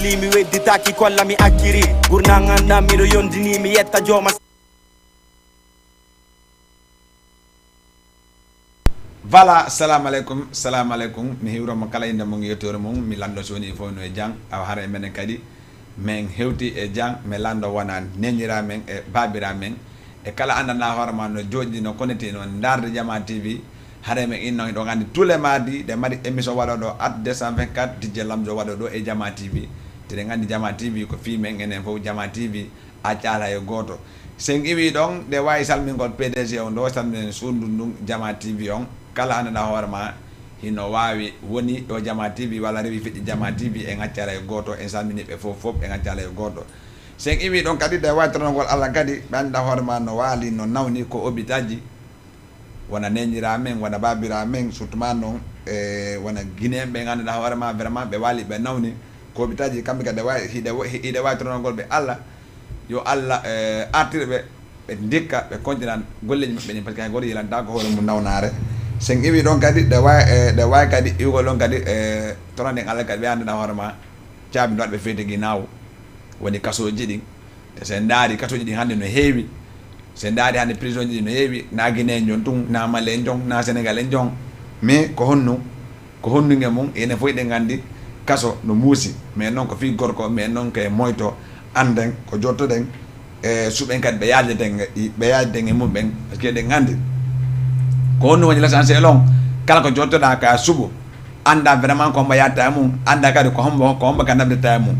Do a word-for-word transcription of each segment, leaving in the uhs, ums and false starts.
Ni mi wedditaki kolla mi acciri. Gurna nganda miɗo yondini mi yetta joma. Voilà, salamu aleykum, salamu aleykum. Mi hiwro mo kala innde mum, yettoore mum. Mi lanndo so woni fof no e jam. Awa hara e menen kadi, min hewti e jam. Mi lanndo wona nenira men e babira men. E kala anndanɗa hoore ma no jooɗi, no connecté, no ndaarde Jama T V. Hara men inno, hiɗo anndi tous les mardis, ɗe mari émission waɗo ɗo, at deux cent vingt-quatre, D J Lamzo waɗo ɗo e Jama T V. Teɗen anndi Jama T V ko fii men enen fof, Jama T V, a cala e gooto. Sen iwi ɗon, ɗe waawi salmingol P D G on ɗo, salminen suudu ndun, Jama T V on. Kala anndanɗa hoore ma, hino waawi woni ɗo Jama T V, walla rewi feƴƴi Jama T V, en accala e gooto, en salmini ɓe fof, fof, en accala e gooto. Sen iwi ɗon kadi, ɗe waawi tonongol Allah kadi, ɓe annda hoore ma no waali, no nawni, ko hôpitaaji, wona nenira men, wona babira men, surtout ma noon, e wona Guinéen ɓe anndanɗa hoore ma, vraiment, ɓe waali, ɓe nawni, ko hôpitaaji, kamɓe kadi, ɗe waawi, hiɗe, hiɗe waawi tonongol ɓe Allah, yo Allah, e, artir ɓe, ɓe ndikka, ɓe kontinan golleeji maɓɓe ɗin, par ce que hay gooto yilanta ko hoore mum nawnaare. Sen iwi ɗon kadi, ɗe waawi, e, ɗe waawi kadi iwgol ɗon kadi, e, tonoɗen Allah kadi, ɓe anndanɗa hoore ma, caabi no waɗi ɓe feyti ginnaaw, woni kasooji ɗin. Te sen ndaari kasooji ɗin hannde no heewi, sen ndaari hannde prison ji ɗin no heewi, na Guinéen jon tun, na Malien jon, na Sénégalais jon. Mais ko honno, ko honnuge mum, enen fof eɗen anndi kaso no muusi. Mais noon ko fii gorko, mais noon ko e moyto, annden ko jottoɗen, e suɓen kadi ɓe yaajeten, ɓe yaajeten e mumɓen, par ce que eɗen anndi ko honno woni l'essentiel on, kala ko jottoɗa ka suɓo, annda vraiment ko hombo yatta e mum, annda kadi ko hombo, ko hombo ka nabdata e mum.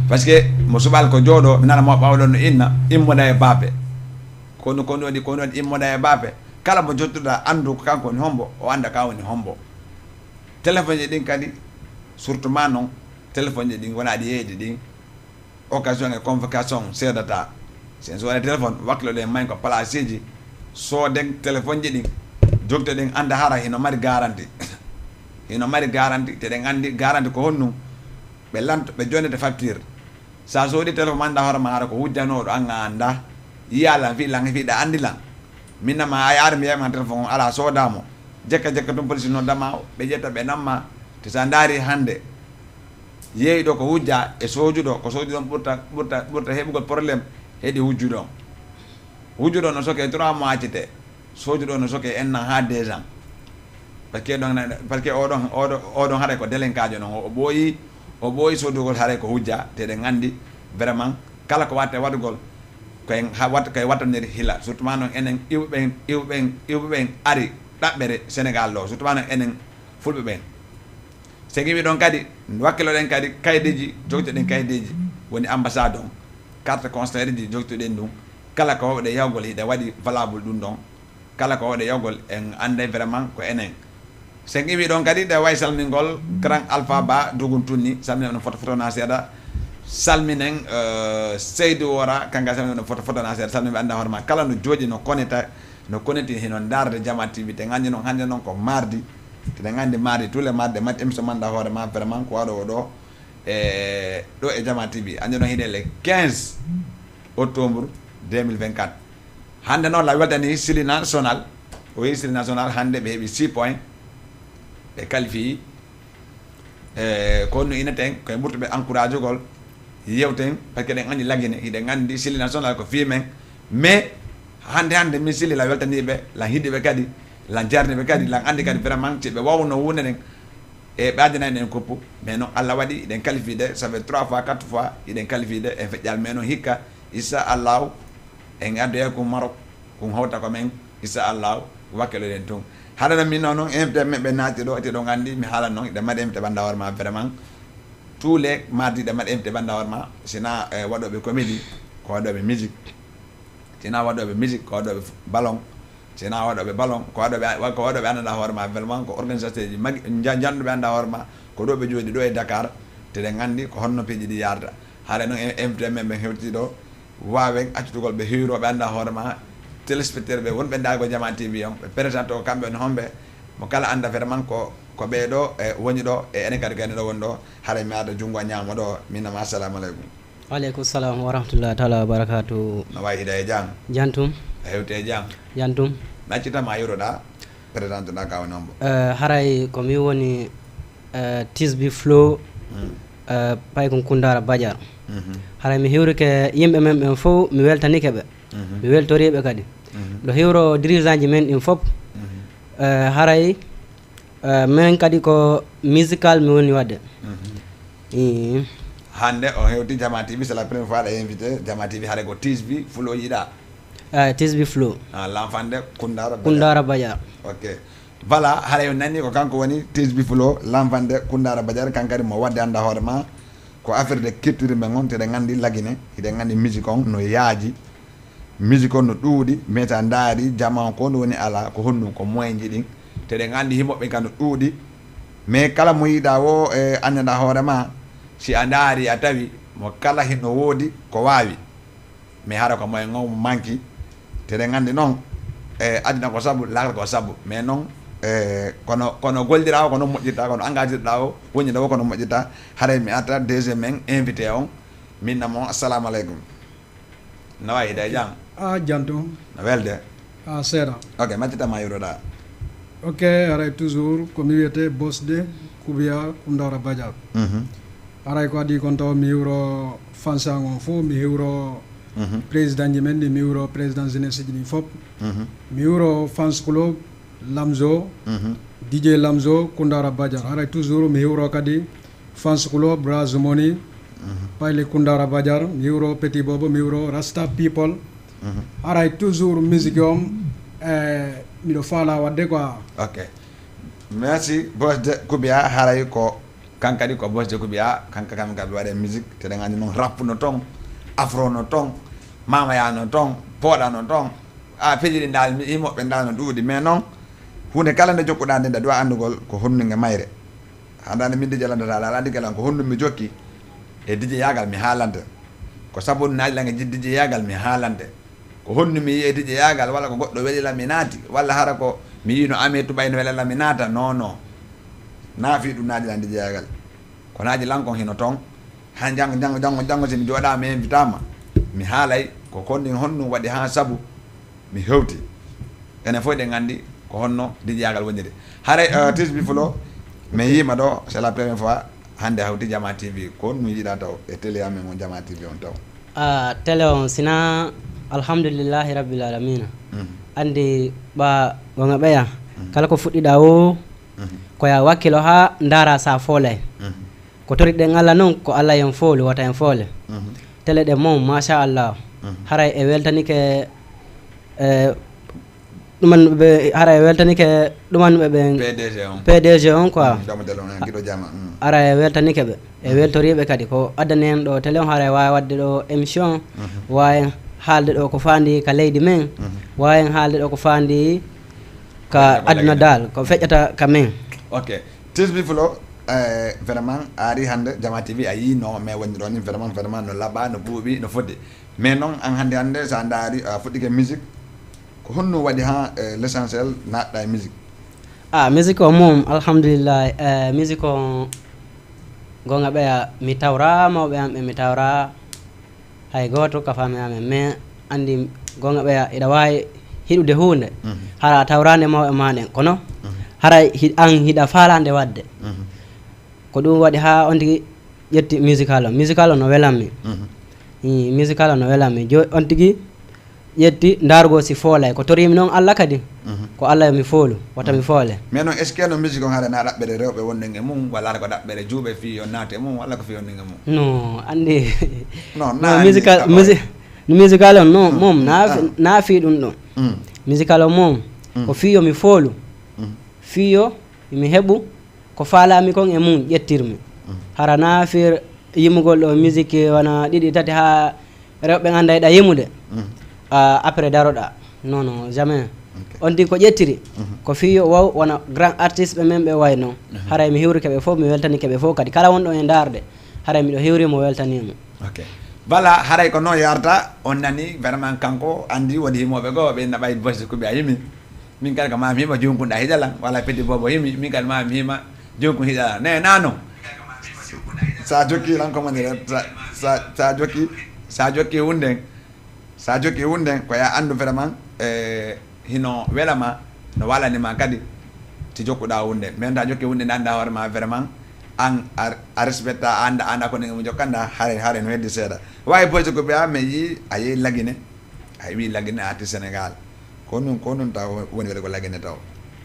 Par ce que mo suɓal ko jooɗo, mi nana mo ɓawɗo no inna, immoda e baafe. Kono, kono waɗi, kono waɗi immoda e baafe. Kala mo jottuɗa, anndu ko kanko woni hombo, o annda ka woni hombo. Téléphone ji ɗin kadi, surtout ma noon, téléphone ji ɗin wona ɗi yeeyde ɗin. Occasion e convocation seedata. Sen soodani téléphone, wakkiloɗen may ko placeji, sooden téléphone ji ɗin, jogtoɗen annda hara hino mari garanti. Hino mari garanti, te ɗen anndi garanti ko honɗum. Ɓe lanto, ɓe jonnete facture. Sa soodi téléphone ma annda hoore ma hara ko hujjanoɗo an a annda. Yiya lan fi lan fi ɗa anndi lan. Min nama ay ar mi yeyma téléphone on ala soodamo. Jekka jekka tun police noddama ɓe ƴetta ɓe namma. Te sa ndaari hannde yeeyɗo ko hujja e soojuɗo, ko soojuɗo on ɓurta, ɓurta, ɓurta heɓugol problème heedi hujjuɗo on. Hujjuɗo on no soke trois mois cite, soojuɗo on no soke un an haa deux ans. Parce que ɗon, parce que oɗon, oɗo, oɗon haray ko délinquant jo non, o ɓooyi, o ɓooyi soodugol haray ko hujja, te eɗen anndi vraiment kala ko watte waɗugol koye ha wat, koye wattaniri hila, surtout ma non enen iwɓe ɓen, iwɓe ɓen, iwɓe ɓen ari ɗaɓɓere Sénégal ɗo, surtout ma non enen fulɓe ɓen. Se ngiwi ɗon kadi, wakkiloɗen kadi kaydeji, jogtoɗen kaydeji, woni ambassade on, carte consulaire ji jogtoɗen ɗum, kala ko wawɗe yahugol hiɗe waɗi valable ɗum ɗon, kala ko wawɗe yahugol en anday vraiment ko enen. Se ngiwi ɗon kadi, ɗe wawi salmingol grand alpha ba dugun tunni, salminen no foto foto na seeɗa, salminen euh, seydi wora kanka salminen no foto foto na seeɗa, salminen ɓe anda hoore ma kala no jooɗi no koneta, no koneti hino ndaarde Jama T V, te nganndi noon hannde noon ko mardi, te nganndi mardi tous les mardi mbaɗi émission mannda hoore ma vraiment ko waɗo o ɗo e ɗo e Jama T V, hannde noon hiɗe le quinze octobre deux mille vingt-quatre. Hannde noon la weltani Sili National, o yehi Sili National hannde ɓe heɓi six points, ɓe qualifie. E ko honno ineten, koye ɓurtuɓe encouragugol, yewten, parce que eɗen anndi lagine, hiɗen anndi Sili National ko fii men, mais hannde hannde min Sili la weltaniiɓe, lan hiɗiɓe kadi, lan jarniɓe kadi, lan anndi kadi vraiment si ɓe wawno wuunde nden e ɓe addana en en koppu, mais non Allah waɗi eɗen qualifie de, ça fait trois fois, quatre fois eɗen qualifie de, en feƴƴal mais non hikka, inchallahu en addoya kun Maroc, kun hawta ko men, inchallahu wakkiloɗen tun. Haɗa no min noon invité men ɓe naati ɗo, te ɗon anndi mi haala noon, eɗen mbaɗi invité ɓannda hoore ma vraiment. Tous les mardi eɗen mbaɗi invité ɓannda hoore ma, sina e waɗoɓe comédie, ko waɗoɓe musique, sina waɗoɓe musique, ko waɗoɓe ballon, sina waɗoɓe ballon, ko waɗoɓe, ko waɗoɓe anndanɗa hoore ma vraiment, ko organisateur ji magi, ja- janɗuɓe annda hoore ma, ko ɗo ɓe jooɗi ɗo e Dakar, te eɗen anndi ko honno piiji ɗi yarata. Haɗa noon invité men ɓen hewti ɗo, waawen accitugol ɓe hiwro ɓe annda hoore ma, téléspectateur ɓe wonɓe ndaago Jama T V on, ɓe présente o kamɓe woni homɓe, mo kala annda vraiment ko, ko ɓee ɗo e woni ɗo e enen kadi kadi ɗo woni ɗo, haray mi aada junngo ñaamo ɗo, min nama assalamu aleykum. Waaleykum salam wa rahmatullahi taala wa barakatuh. No wayi hiɗa e jam? Jantum. A hewti e jam? Jantum. Mi accitama hiwroɗa, présente ɗa ka woni hombo? Eh, haray ko mi woni eh, Tisbi Flow. Hmm. Eh, paykun Kundara Badiar. Haray mi hiwrike yimɓe men ɓen fof, mi weltanike ɓe. Mi weltoriiɓe kadi. Ɗo hiwro dirigeant ji men ɗin fof. Eh, haray, eh, men kadi ko musical mi woni waɗde. Ii. Hannde on hewti Jama T V, c'est la première fois aɗa invité Jama T V, haray ko Tisbi Fulo yiɗa. Eh, Tisbi Fulo. Ah, Lanfande Kundara Badiar. Kundara Badiar. Ok. Voilà, haray on nani ko kanko woni Tisbi Fulo, Lanfande Kundara Badiar, kan kadi mo wadde annda hoore ma. Ko affaire de culture men on, teɗen anndi Lagine, hiɗen anndi musique on no yaaji, musique on no ɗuuɗi, mais sa ndaari jama on ko no woni ala, ko honɗum ko moyen ji ɗin. Teɗen anndi himoɓe ka no ɗuuɗi, mais kala mo yiɗa wo e annda hoore ma, si a ndaari a tawi mo kala hino woodi ko waawi. Mais hara ko moyen on manki. Teɗen anndi noon, e aduna ko sabu, laakara ko sabu. Mais noon, e kono, kono golliraa o, ko noon moƴƴirta, kono engagirɗa o, woññiɗa o, ko noon moƴƴirta. Haray mi arta deuxième men invité on, min na mo, assalamu aleykum. No wayi, hiɗa e jam? A jam tun. No welde? A seeɗa. Ok, maccita ma yuroɗa. Ok, haray toujours ko mi wiyete Boss de Kubiya Kundara Badiar. Haray ko adii kon taw mi hiwro fans an on fof, mi hiwro président ji men ɗi, mi hiwro président jeunesse ji ɗin fof. Mi hiwro fans club Lamzo, D J Lamzo Kundara Badiar. Haray toujours mi hiwro kadi fans club Bras Moni, Payle Kundara Badiar, mi hiwro Petit Bobo, mi hiwro Rasta People. Haray toujours musique on, eh, miɗo faala wadde quoi. Ok. Merci, Boss de Kubiya, haray ko kan kadi ko Boss de Kubiya, kanka kam kadi waɗe musique, teɗen anndi noon rap no toon, afro no toon, mamaya no toon, pooɗa no toon. A fijiri ndaal, mi himoɓe ndaal no ɗuuɗi, mais noon, huunde kala nde jokkuɗa nde, nde ɗuwa anndugol ko honɗum e mayre. Hannde min de jalandata ala, ala anndi kala ko honɗum mi jokki e D J yaagal mi haalante. Ko sabu naaji lange D J yaagal mi haalante. Ko honɗum mi yi'i e D J yaagal, walla ko goɗɗo weli lan mi naati, walla hara ko mi yi'i no amee tuɓay no wela lan mi naata, non, non. Na fii ɗum naaji lan D J yaagal. Ko naaji lan kon hino toon. Han janngo, janngo, janngo, janngo si mi jooɗaama mi invitaama, mi haalay ko konɗin honɗum waɗi haa sabu mi hewti. Enen fof eɗen anndi ko honno D J yaagal woniri. Haray, eh, Tisbi Fulo, mi yiima ɗo, c'est la première fois hannde hawti Jama T V. Ko honɗum yiɗa taw e télé amen on Jama T V on taw? A télé on sina alhamdulillahi rabbil alamina. Anndi ɓa gonga ɓeya. Kala ko fuɗɗiɗa o, ko ya wakkilo haa ndaara sa foolay. Ko toriɗen Allah noon, ko Allah en foolu, wata en foole. Télé ɗen moom, machallah. Haray e weltanike, e ɗumanɓe ɓe, haray e weltanike ɗumanɓe ɓen. P D G on. P D G on quoi. Jamo télé on, giɗo jama. Haray e weltanike ɓe. E weltoriɓe kadi ko addani en ɗo télé on, haray waawi waɗde ɗo émission. Waawi en haalde ɗo ko faandi ka leydi men. Waawi en haalde ɗo ko faandi ka aduna dal, ko feƴƴata ka men. Ok. Tisbi Fulo, eh, vraiment, a ari hannde Jama T V, a yii no men woniri ɗo ni, vraiment, vraiment, no laɓa, no ɓuuɓi, no fodde. Mais noon, an hannde, hannde, sa ndaari, a fuɗɗike musique, ko honno waɗi haa, eh, l'essentiel naatɗa e musique? A, musique o moom, alhamdulillah, eh, musique o, gonga ɓeya, mi tawra mawɓe am ɓe, mi tawra hay gooto ka faami amen, mais anndi gonga ɓeya, iɗa waawi hiɗude huunde, hara a tawraande mawɓe ma ɗen, kono hara hi-, an hiɗa faalaande waɗde. Ko ɗum waɗi haa on tigi ƴetti musical o. Musical o no welammi. Ii, musical o no welammi. Jo-, on tigi ƴetti ndaarugol si foolay. Ko toriimi noon Allah kadi. Ko Allah yo mi foolu, wata mi foole. Mais noon, est-ce que no musique on hara na ɗaɓɓere rewɓe wonɗen e mum, walla hara ko ɗaɓɓere juuɓe fii yo naate mum, walla ko fii wonɗen e mum? No, anndi. Non, No, na musical, anndi, musi-, musical on, no, moom, na, ah. Na fii ɗum ɗon. Musical o moom, ko fii yo mi foolu. Fii yo mi heɓu ko faalaami kon e mum ƴettirmi. Hara na fii yimugol ɗo musique wona ɗiɗi, tati haa rewɓe annda eɗa yimude. Ah, après daroɗa. Non, non, jamais. On tigi ko ƴettiri, ko fii yo waw wona grand artiste ɓe men ɓe way noon. Haray mi hiwrike ɓe fof, mi weltanike ɓe fof kadi. Kala wonɗo e ndaarde, haray miɗo hiwri mo, weltanii mo. Ok. Voilà, haray ko noon yarta, on nani, vraiment kanko anndi woni himooɓe goo, ɓe naɓay Boss de Kubiya yimi. Min kadi ko ma mi hima Junkunɗa hiɗa lan, walla Petit Bobo himi, min kadi ma mi hima Junkun hiɗa lan. Ne, na non. Sa jokki lan ko mani, sa, sa, sa jokki, sa jokki wunden, sa jokki wunden, ko ya anndu vraiment, eh, hino welama, no walani ma kadi, ti jokkuɗa wunden. Mais ta jokki wunden, annda hoore ma vraiment, An a, a respecta, a anda, anda ko nenge mo jokkanda, hare, hare no heddi seeɗa. Wawi boyde ko ɓeya, mais yi a yehi Lagine, a wi Lagine arti Sénégal. Ko nun, ko nun taw woni wede ko Lagine taw.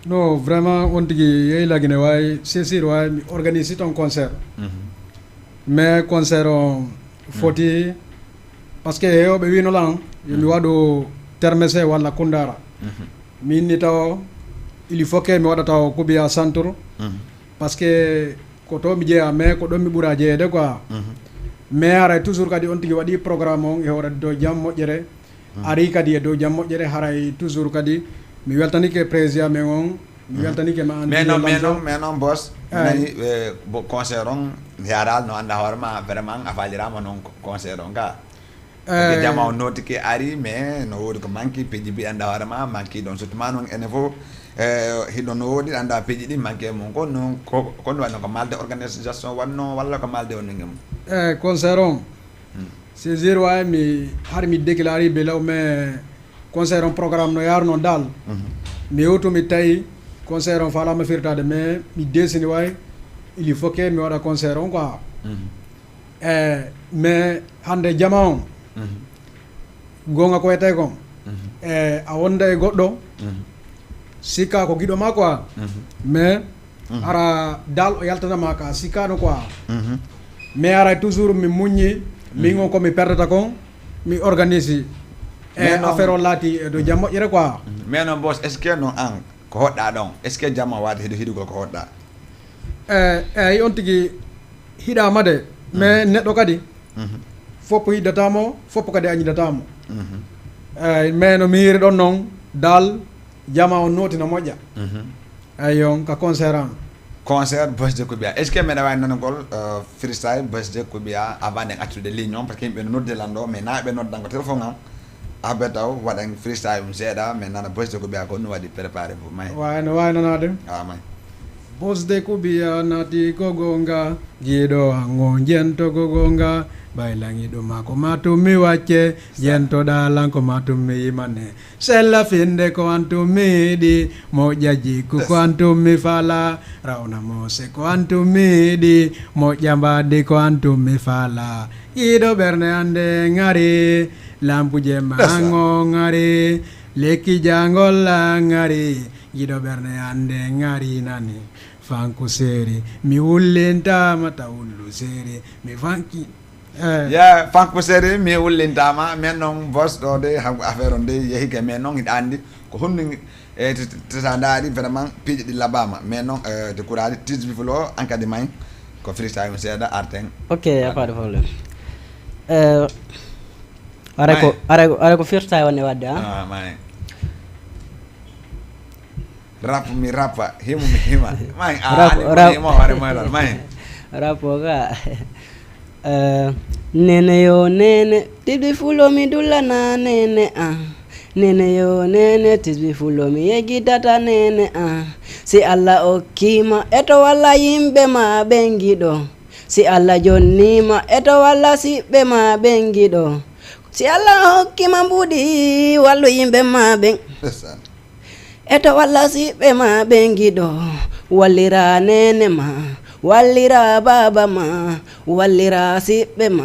No, vraiment, on tigi yehi Lagine, wawi, c'est sûr, wawi mi organise ton concert. Mhm. Mais concert on foti, parce que heewɓe wino lan, yo mi waɗu termese walla kundara. Mhm. Min ni taw, il faut que mi waɗa taw kubiya santur. Mhm. Parce que ko to mi jeeya, mais ko ɗon mi ɓura jeeyede quoi. Mhm. Mais haray toujours kadi on tigi waɗi programme on e hoore dow jam moƴƴere. Mhm. Ari kadi e dow jam moƴƴere, haray toujours kadi mi weltanike président men on, mi weltanike ma. Mais non, mais non, mais non, boss. Ay. Nani, eh, bo-, concert on, yaral no anda hoore ma, vraiment a falirama non co-, concert on ka. Parce que jama o notike ari, mais no wodi ko manki, peji bi anda hoore ma, manki ɗon surtout ma non ene fof, eh, hiɗon no wodi anda peji ɗi manki e mum. Kono non ko, kono wano ko malde organisation wanno walla ko malde on ngam. Eh, concert on. Hmm. Saisir wawi mi, har mi déclare belaw, mais concert on programme no yarno dal. Mhm. Mi yewtu mi tawi concert on falama firtade, mais mi desini wawi, il faut que mi waɗa concert on quoi. Mhm. Eh, mais hande jama on, mhm, gonga ko wiyete kon, mhm, eh, a wonda e goɗɗo, mhm, sikka ko giɗo ma quoi. Mhm. Mais, mhm, hara dal o yaltanama ka sikkano quoi. Mhm. Mais haray toujours mi muññi, min, mhm, on ko mi perdata kon, mi organise. E mais non, affaire o laati e dow jam moƴƴere quoi. Mhm. Mais non, boss, est-ce que non an ko hoɗɗa ɗon? Est-ce que jama wade hiɗo hiɗugol ko hoɗɗa? Eh, eyi, on tigi hiɗama de, mais, mhm, neɗɗo kadi, mhm, foppo yiddatamo, foppo kadi a yidatamo. Mhm. Eyi, mais no mi yiri ɗon non, dal, jama on noti no moƴƴa. Mhm. Eyi, on ka concert an. Concert Boss de Kubia. Est-ce que meɗa wawi nanugol, euh, freestyle Boss de Kubia avant den accude ligne on? Parce que yimɓe no nodde lan ɗo, mais na ɓe noddan ko téléphone an. Abe taw waɗan freestyle um seeɗa, mais nana Boss de Kubia ko no waɗi préparé bo may. Wawi no wawi nanade. Ah, may. Boss de Kubia nati ko gonga, giɗo an o jento ko gonga, baylangi ɗum ma ko ma tummi wacce, jento ɗalan ko ma tummi yimane. Sella finde ko an tummi yiɗi, moƴƴa jikku ko an tummi fala, rawna mose ko an tummi yiɗi, moƴƴa mbaddi ko an tummi fala. Giɗo ɓerne ande ngari, lampuje ma ngo ngari, lekki jangol la ngari, giɗo ɓerne ande ngari nani. Fanku seri, mi wullintama ta wullu seri, mi fanki. Eh. Ya, Fanku seri, mi wullintama, mais non, Boss ɗo de, ha-, affaire on de, yehike, mais non, hiɗa andi, ko honno, e, t-, t-, sa ndaari, vraiment, piiji ɗi labama, mais non, eh, de kuraali, tisbi fulo, an kadi may, ko freestyle on seeɗa, arten. Ok, y a pas de problème. Eh, aray ko, aray ko, aray ko freestyle wonde wadde, ha? Ah, may. Rap mi rapa, himu mi hima. May, a, rap, ani rap. Himo hare may lor, may. Rap o ka. Eh, nene yo nene, tisbi fulo mi dullana nene, ah. Nene yo nene, tisbi fulo mi yegidata nene, ah. Si Allah okkima, eto walla yimɓe ma ɓen giɗo. Si Allah jonnima, eto walla siɓɓe ma ɓen giɗo. Si Allah hokkima mbuɗi, wallu yimɓe ma ɓen. Ndeysaan. Eto walla siɓɓe ma ɓen giɗo, wallira nene ma, wallira baba ma, wallira siɓɓe ma,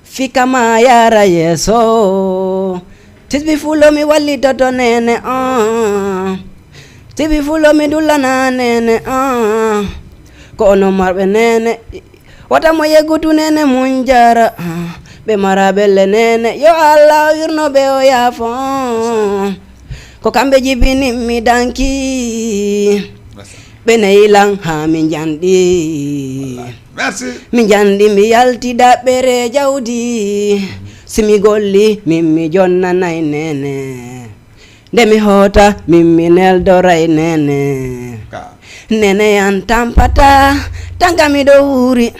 fika ma yara yeeso. Tisbi fulo mi wallitoto nene, ah. Tisbi fulo mi dullana nene, ah. Ko ono marɓe nene, wata mo yeggutu nene mun jara, ah, ɓe mara belle nene, yo Allah wirno ɓe o yaafo. Ko kamɓe jibini mi danki, ɓe neyi lan ha mi janɗi. Merci. Mi janɗi mi yalti daɓɓere jawdi, si mi golli min mi jonnanay nene. Nde mi hoota, min mi neldoray nene. Ka. Nene yan tampata, tanga miɗo wuuri.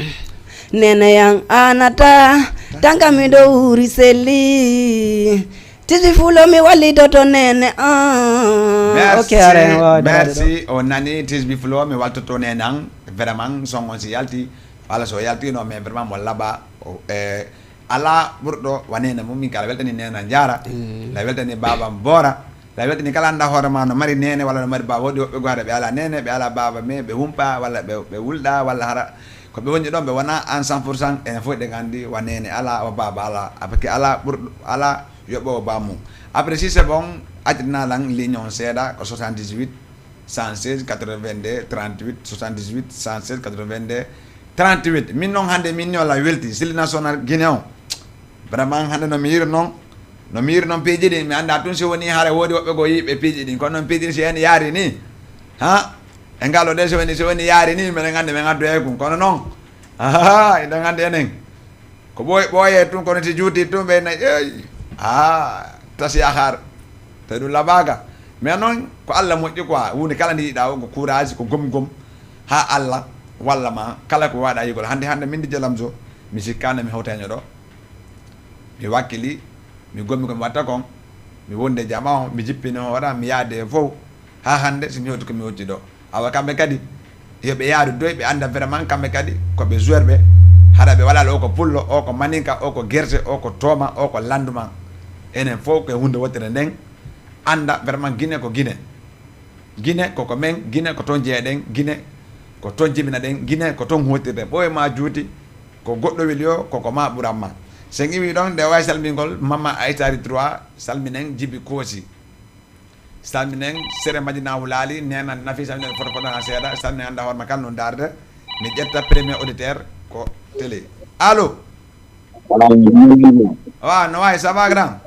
Nene yan anata, tanga miɗo wuuri selli. Tisbi fulo mi wallitoto nene, ah. Merci, ok, are, merci. O nani tisbi fulo mi waltoto nene an. Vraiment, son on si yalti. Wala so yaltino, mais vraiment mo laba. O, eh, Ala ɓurɗo wa nene mum, min kala weltani nena jara. Mm. La weltani babam bora. La weltini kala annda hoore ma no mari neene walla no mari baaba. Woodi woɓɓe goo hara ɓe alaa neene, ɓe alaa baaba, mais ɓe humpa walla ɓe, ɓe wulɗa walla hara ko ɓe woni ɗon, ɓe wona en cent pour cent. Enen fof ɗen anndi wa neene alaa, wa baaba alaa. Après que alaa ɓurɗo, alaa yoɓoowo baaba mum. Après si c'est bon, accitana lan ligne on seeɗa, ko soixante-dix-huit, cent seize, quatre-vingt-deux, trente-huit, soixante-dix-huit, cent seize, quatre-vingt-deux, trente-huit. Min noon hannde min ni walla welti, Sili National Guinée on. Vraiment hannde no mi yiiri noon, no mi yiiri noon piiji ɗi, mi annda tun si woni hara woodi woɓɓe goo yiiɓe piiji ɗin, kono noon piiji ɗin si en yaari ni, ha, e ngal o de si woni, si woni yaari ni, minen anndi min addoyay kun, kono noon, ahaa, eɗen anndi enen. Ko ɓooy-, ɓooyee tun, kono si juuti tun, ɓe nayi, eey, haa, tasi yahaar. Tawi ɗum laɓaaka. Mais noon, ko Alla moƴƴi quoi. Huunde kala nde yiɗaa o, ko courage, ko gom gom. Haa Alla walla ma, kala ko waaɗaa yigol. Hannde, hannde, min Dj Lamzo, mi sikkaano mi hawtaynoo ɗo. Mi wakkili, mi gommi ko mi watta kon. Mi wondi e jama on, mi jippini hoore am, mi yaadi e fof. Haa hannde, so mi hewti ko mi hewti ɗo. Awa kamɓe kadi, yo ɓe yaaru doy, ɓe annda vraiment kamɓe kadi ko ɓe joueur ɓe. Hara ɓe waɗaali o ko pullo, o ko maninka, o ko gerse, o ko tooma, o ko lannduma. Enen fof ko e huunde wottere nden. Annda vraiment Gine ko Gine. Gine ko ko men, Gine ko toon jeyeɗen, Gine ko toon jibinaɗen, Gine ko toon huutirɗen. Ɓooy ma juuti, ko goɗɗo weli o, ko ko ma ɓuran ma. Sen iwi ɗon, nde wawi salmingol, Mama Aysari trois, salminen Jibi Koosi. Salminen Sere Madina Wulaali, neena Nafi, salminen foto foto na seeɗa, salminen annda hoore ma kala no ndaarde. Mi ƴetta premier auditeur ko télé. Allo? Allo, mi salminiima. Wa, no wayi, ça va grand?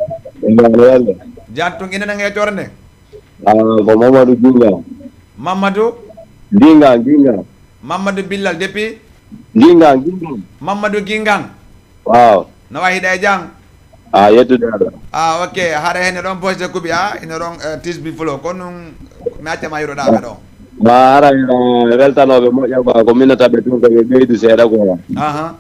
Ina walla. Jam tun, ina nangee toore nde? Ah, ko Mamadou Ginga. Mamadou? Ginga, Ginga. Mamadou Billal depuis? Ginga, Ginga. Mamadou Gingang. Waaw. No wayi hiɗa e jam? Ah, yettude Allah. Ah, ok. Hara hene ɗon Boys de Kubi, ah, ina ɗon, eh, tisbi fulo. Kono ɗum, mi acca ma yiɗoɗaa ɓe ɗo. Ma hara ina weltanooɓe moƴƴa quoi, ko minata ɓe tun ko ɓe ɓeydu seeɗa quoi. Aha.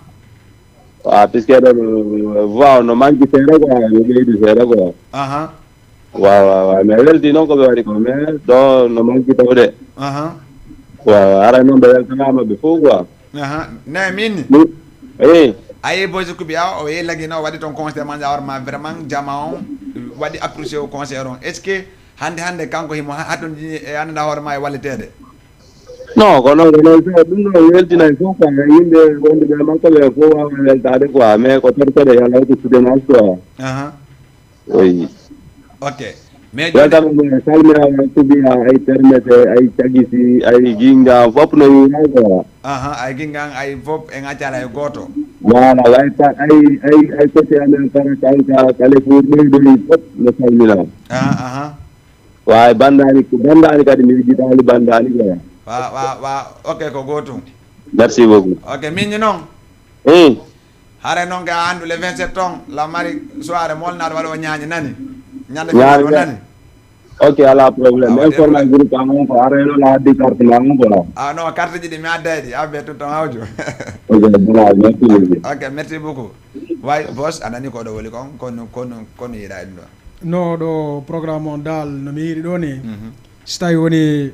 Ah, puisque ɗon, eh, voix no manque seeɗa quoi, ɓe ɓeydu seeɗa quoi. Aha. Waaw, waaw, waaw. Mais welti noon ko ɓe waɗi ko, mais ɗo no manque tawde. Aha. Waaw, aray noon ɓe weltanaama ɓe fof quoi. Aha. Ne min ni? Eh. A yehi Boys Kubi a, o yehi Lagina, o waɗi toon concert ma, genre ma vraiment jama on waɗi apprécié o concert on. Est-ce que hannde, hannde kanko himo ha-, hatonji e annda hoore ma e walleteede? Non, ko noon, ko noon, so ɗum ɗo weltinay fof quoi, yimɓe wonduɓe e makko ɓe fof waawa weltaade quoi, mais ko tortoɗe yalla ko suude mas quoi. Aha. Oui. Ok. Mais jooni weltama mo e salmina, ay Kubiya, ay Termete, ay Cagisi, ay Ginga, fof no yiina quoi. Aha, ay Ginga, ay fof en accala e gooto. Voilà, ay pa-, ay, ay, ay côté amen para kanka, kala fof ɗoyɗoyi fof no salmina. Aha, aha. Waawi bandaani, bandaani kadi mi yejjitaali bandaani quoi. Wa, wa, wa, ok, ko gootum. Merci beaucoup. Ok, min ni noon. Eh. Hare noon kay a anndu le vingt-sept on, la mari soirée molnaɗo waɗa o ñaañe nani. Ñande ñaañe ñande nani. Ok, alaa problème. Awa, information groupe am on ko hare noon a addi carte ma on quoi. Ah non, carte ji ɗi mi adday ɗi, abbe tout ton hawjo. Ok, bravo, merci beaucoup. Ok, merci beaucoup. Way, boss, a nani ko ɗo woni kon, kono, kono, kono yiɗa ɗum ɗo. No ɗo programme on dal no mi yiɗi ɗo ni. Mhm. Si tawi woni,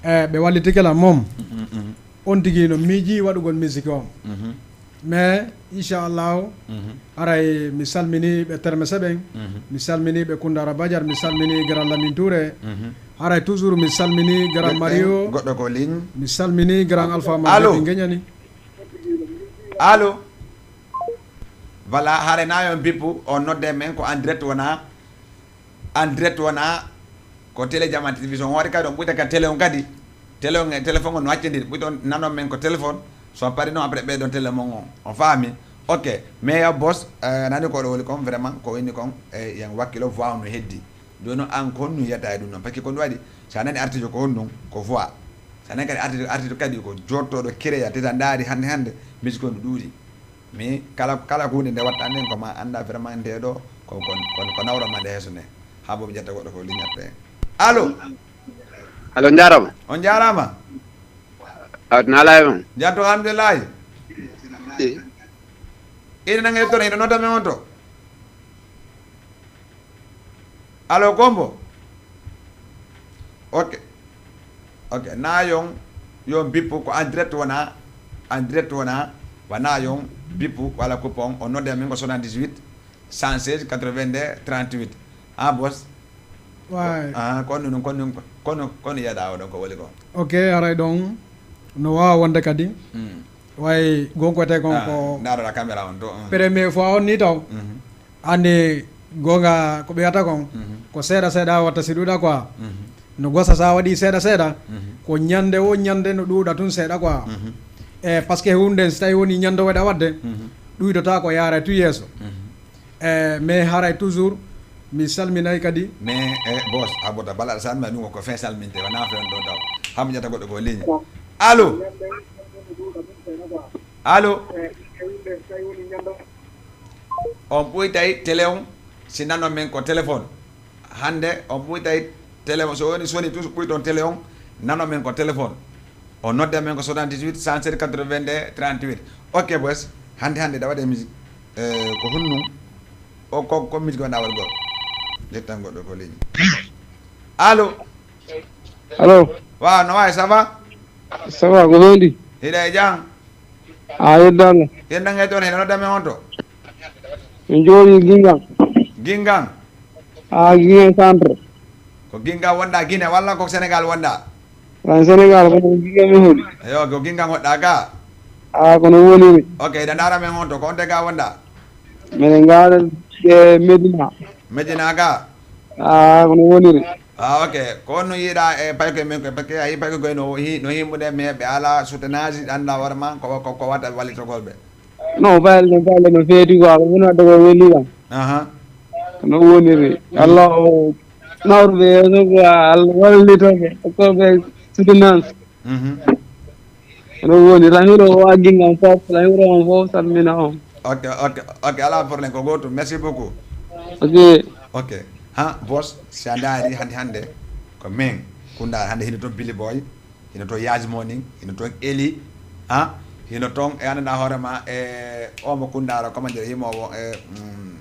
eh, ɓe wallitike lan moom. Mhm, mhm. On tigi no miiji waɗugol musique on. Mhm. Mais, inchallahu, mhm, haray mi salmini ɓe Termese ɓen. Mhm. Mi salmini ɓe Kundara Badiar, mi salmini Grand Lamine Touré. Mhm. Haray toujours mi salmini Grand Mario. Goɗɗo ko ligne. Mi salmini Grand Alpha Mamadou Geñani. Allo? Voilà, hare na yon bippu, on nodde men ko en direct wona, en direct wona, ko télé Jama Télévision. On waɗi kadi on ɓuyta ka télé on kadi. Télé on e téléphone on no accendir. Ɓuyta on nanon men ko téléphone. So on pari noon après ɓeyɗon télé mon on. On faami? Ok. Mais ya boss, eh, nani ko ɗo woni kon vraiment, ko inni kon, eh, yen wakkilo voix on no heddi. Jooni noon, aan ko honɗum yiyata e ɗum noon? Parce que ko ɗum waɗi, so a nani artiijo ko honɗum? Ko voix. So a nani kadi artiijo, artiijo kadi ko jooɗtooɗo créa, teta ndaari hannde hannde, musique on no ɗuuɗi. Mais kala, kala ko huunde nde watta annden ko ma annda vraiment nde ɗo ko, ko, ko, ko nawra ma nde heeso nde. Haa boobu ƴetta goɗɗo ko ligne appe. Allo? Allo, njaaraama. On njaaraama. Awa, tana alaa e mon. Jam to, alhamdulillahi. Eh. Ina nangee toon, ina nodda men on to. Allo, Gombo? Ok. Ok, na yon, yon bippu ko en direct wona, en direct wona, wa na yon bippu walla coupon, on nodde min ko soixante-dix-huit, cent seize, quatre-vingt-deux, trente-huit. Ah, boss? Way. Ah, kono ɗum, kono ɗum, kono, kono yiyaɗa o ɗon ko woni ko. Ok, haray ɗon no wawa wonde kadi. Mm. Way gonkote kon ah, ko. Ndaroɗa caméra on to. Mm. Premier fois on ni taw. Mm -hmm. Andi gonga ko ɓeyata kon. Mm -hmm. Ko seeɗa seeɗa watta si ɗuɗa quoi. Mm -hmm. No gosa sa waɗi seeɗa seeɗa. Mm -hmm. Ko ñande o ñande no ɗuɗa tun seeɗa quoi. Mm -hmm. E parce que hunden si tawi woni ñande waɗa wadde. Mm -hmm. Ɗuydota ko yara tu yeeso. Mm -hmm. E mais haray toujours mi salminay kadi. Mais e boss abota bala aɗa salmina ɗum ko fin salminte wona fen ɗo taw. Hamo ƴetta goɗɗo ko ligne. Allo. Allo. On ɓuytay télé on si nanon men ko téléphone. Hande on ɓuytay télé on so woni soni tous ɓuyton télé on nanon men ko téléphone. O nodda men ko soixante-dix-huit cent sept quatre-vingt-deux trente-huit. Ok boys, hande hande da waɗe musique. Eh, ko hunnum o ko ko musique wonda waɗ gol. Jettan goɗɗo ko ligne. Allo. Allo. Wa no way ça va? Ça va ko hondi? Hiɗa e jam. A yedda Allah. Yedda ngay toon hino nodda men on to. Min jooɗi Gingan. Gingan. A Gingan centre. Ko Gingan wonda Guinée walla ko Sénégal wonda? Kan Sénégal ko Gingan mi hoɗi. Yo ko Gingan hoɗɗa ga. A kono woniri. Ok, da ndara men on to ko on de ga wonda. Mene ngara e Medina. Medina ga. A kono woniri. Ah, ok. Ko honno yiɗa e paykoye men koye? Parce que a yi paykoye koye no hi no himmude mais ɓe ala soutenage ɗanɗa hoore ma ko ko ko watta wallitogol ɓe. Non, bayal no bayal no feeti quoi, ko woni wadde ko weli kam. Aha. No woniri. Allah o nawruɓe yeeso quoi, Allah wallitoɓe, okkoɓe soutenance. Mhm. No woni tan hiɗo o aggi ngam fof tan hiɗo on fof salmina on. Ok, ok, ok, ala problème ko goto. Merci beaucoup. Ok. Ok. Ha boss, si a ndaari hande hande ko min kundar hande hino toon Billy Boy, hino toon Yaji Morning, hino toon Eli, ha hino toon e anana hoore ma e omo kundara comment dire himowo e mm,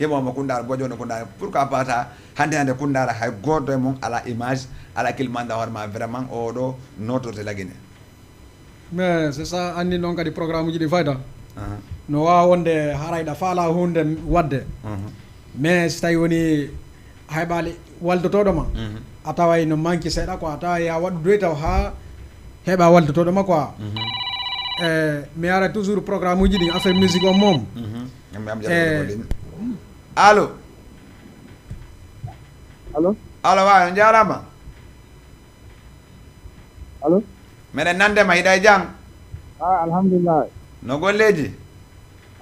himowo kundara bojono kundara pourquoi pas ta hande hande kundara hay goto e mon ala image ala kilmanda hoore ma vraiment oɗo notorte lagine. Mais c'est ça anni noon kadi programme uji ɗi fayda no wawa wonde harayɗa faala hunde wadde mais si tawi woni hayɓali waldotoɗo ma a taway no manque seeɗa quoi a tawa ya waɗu doy taw ha heɓa waldotoɗo ma quoi e mi ara toujours programme uji ɗi affaire musique on moom e allo allo allo wa on jarama allo meɗen nande ma hiɗa e jam ah, alhamdulillah no golleji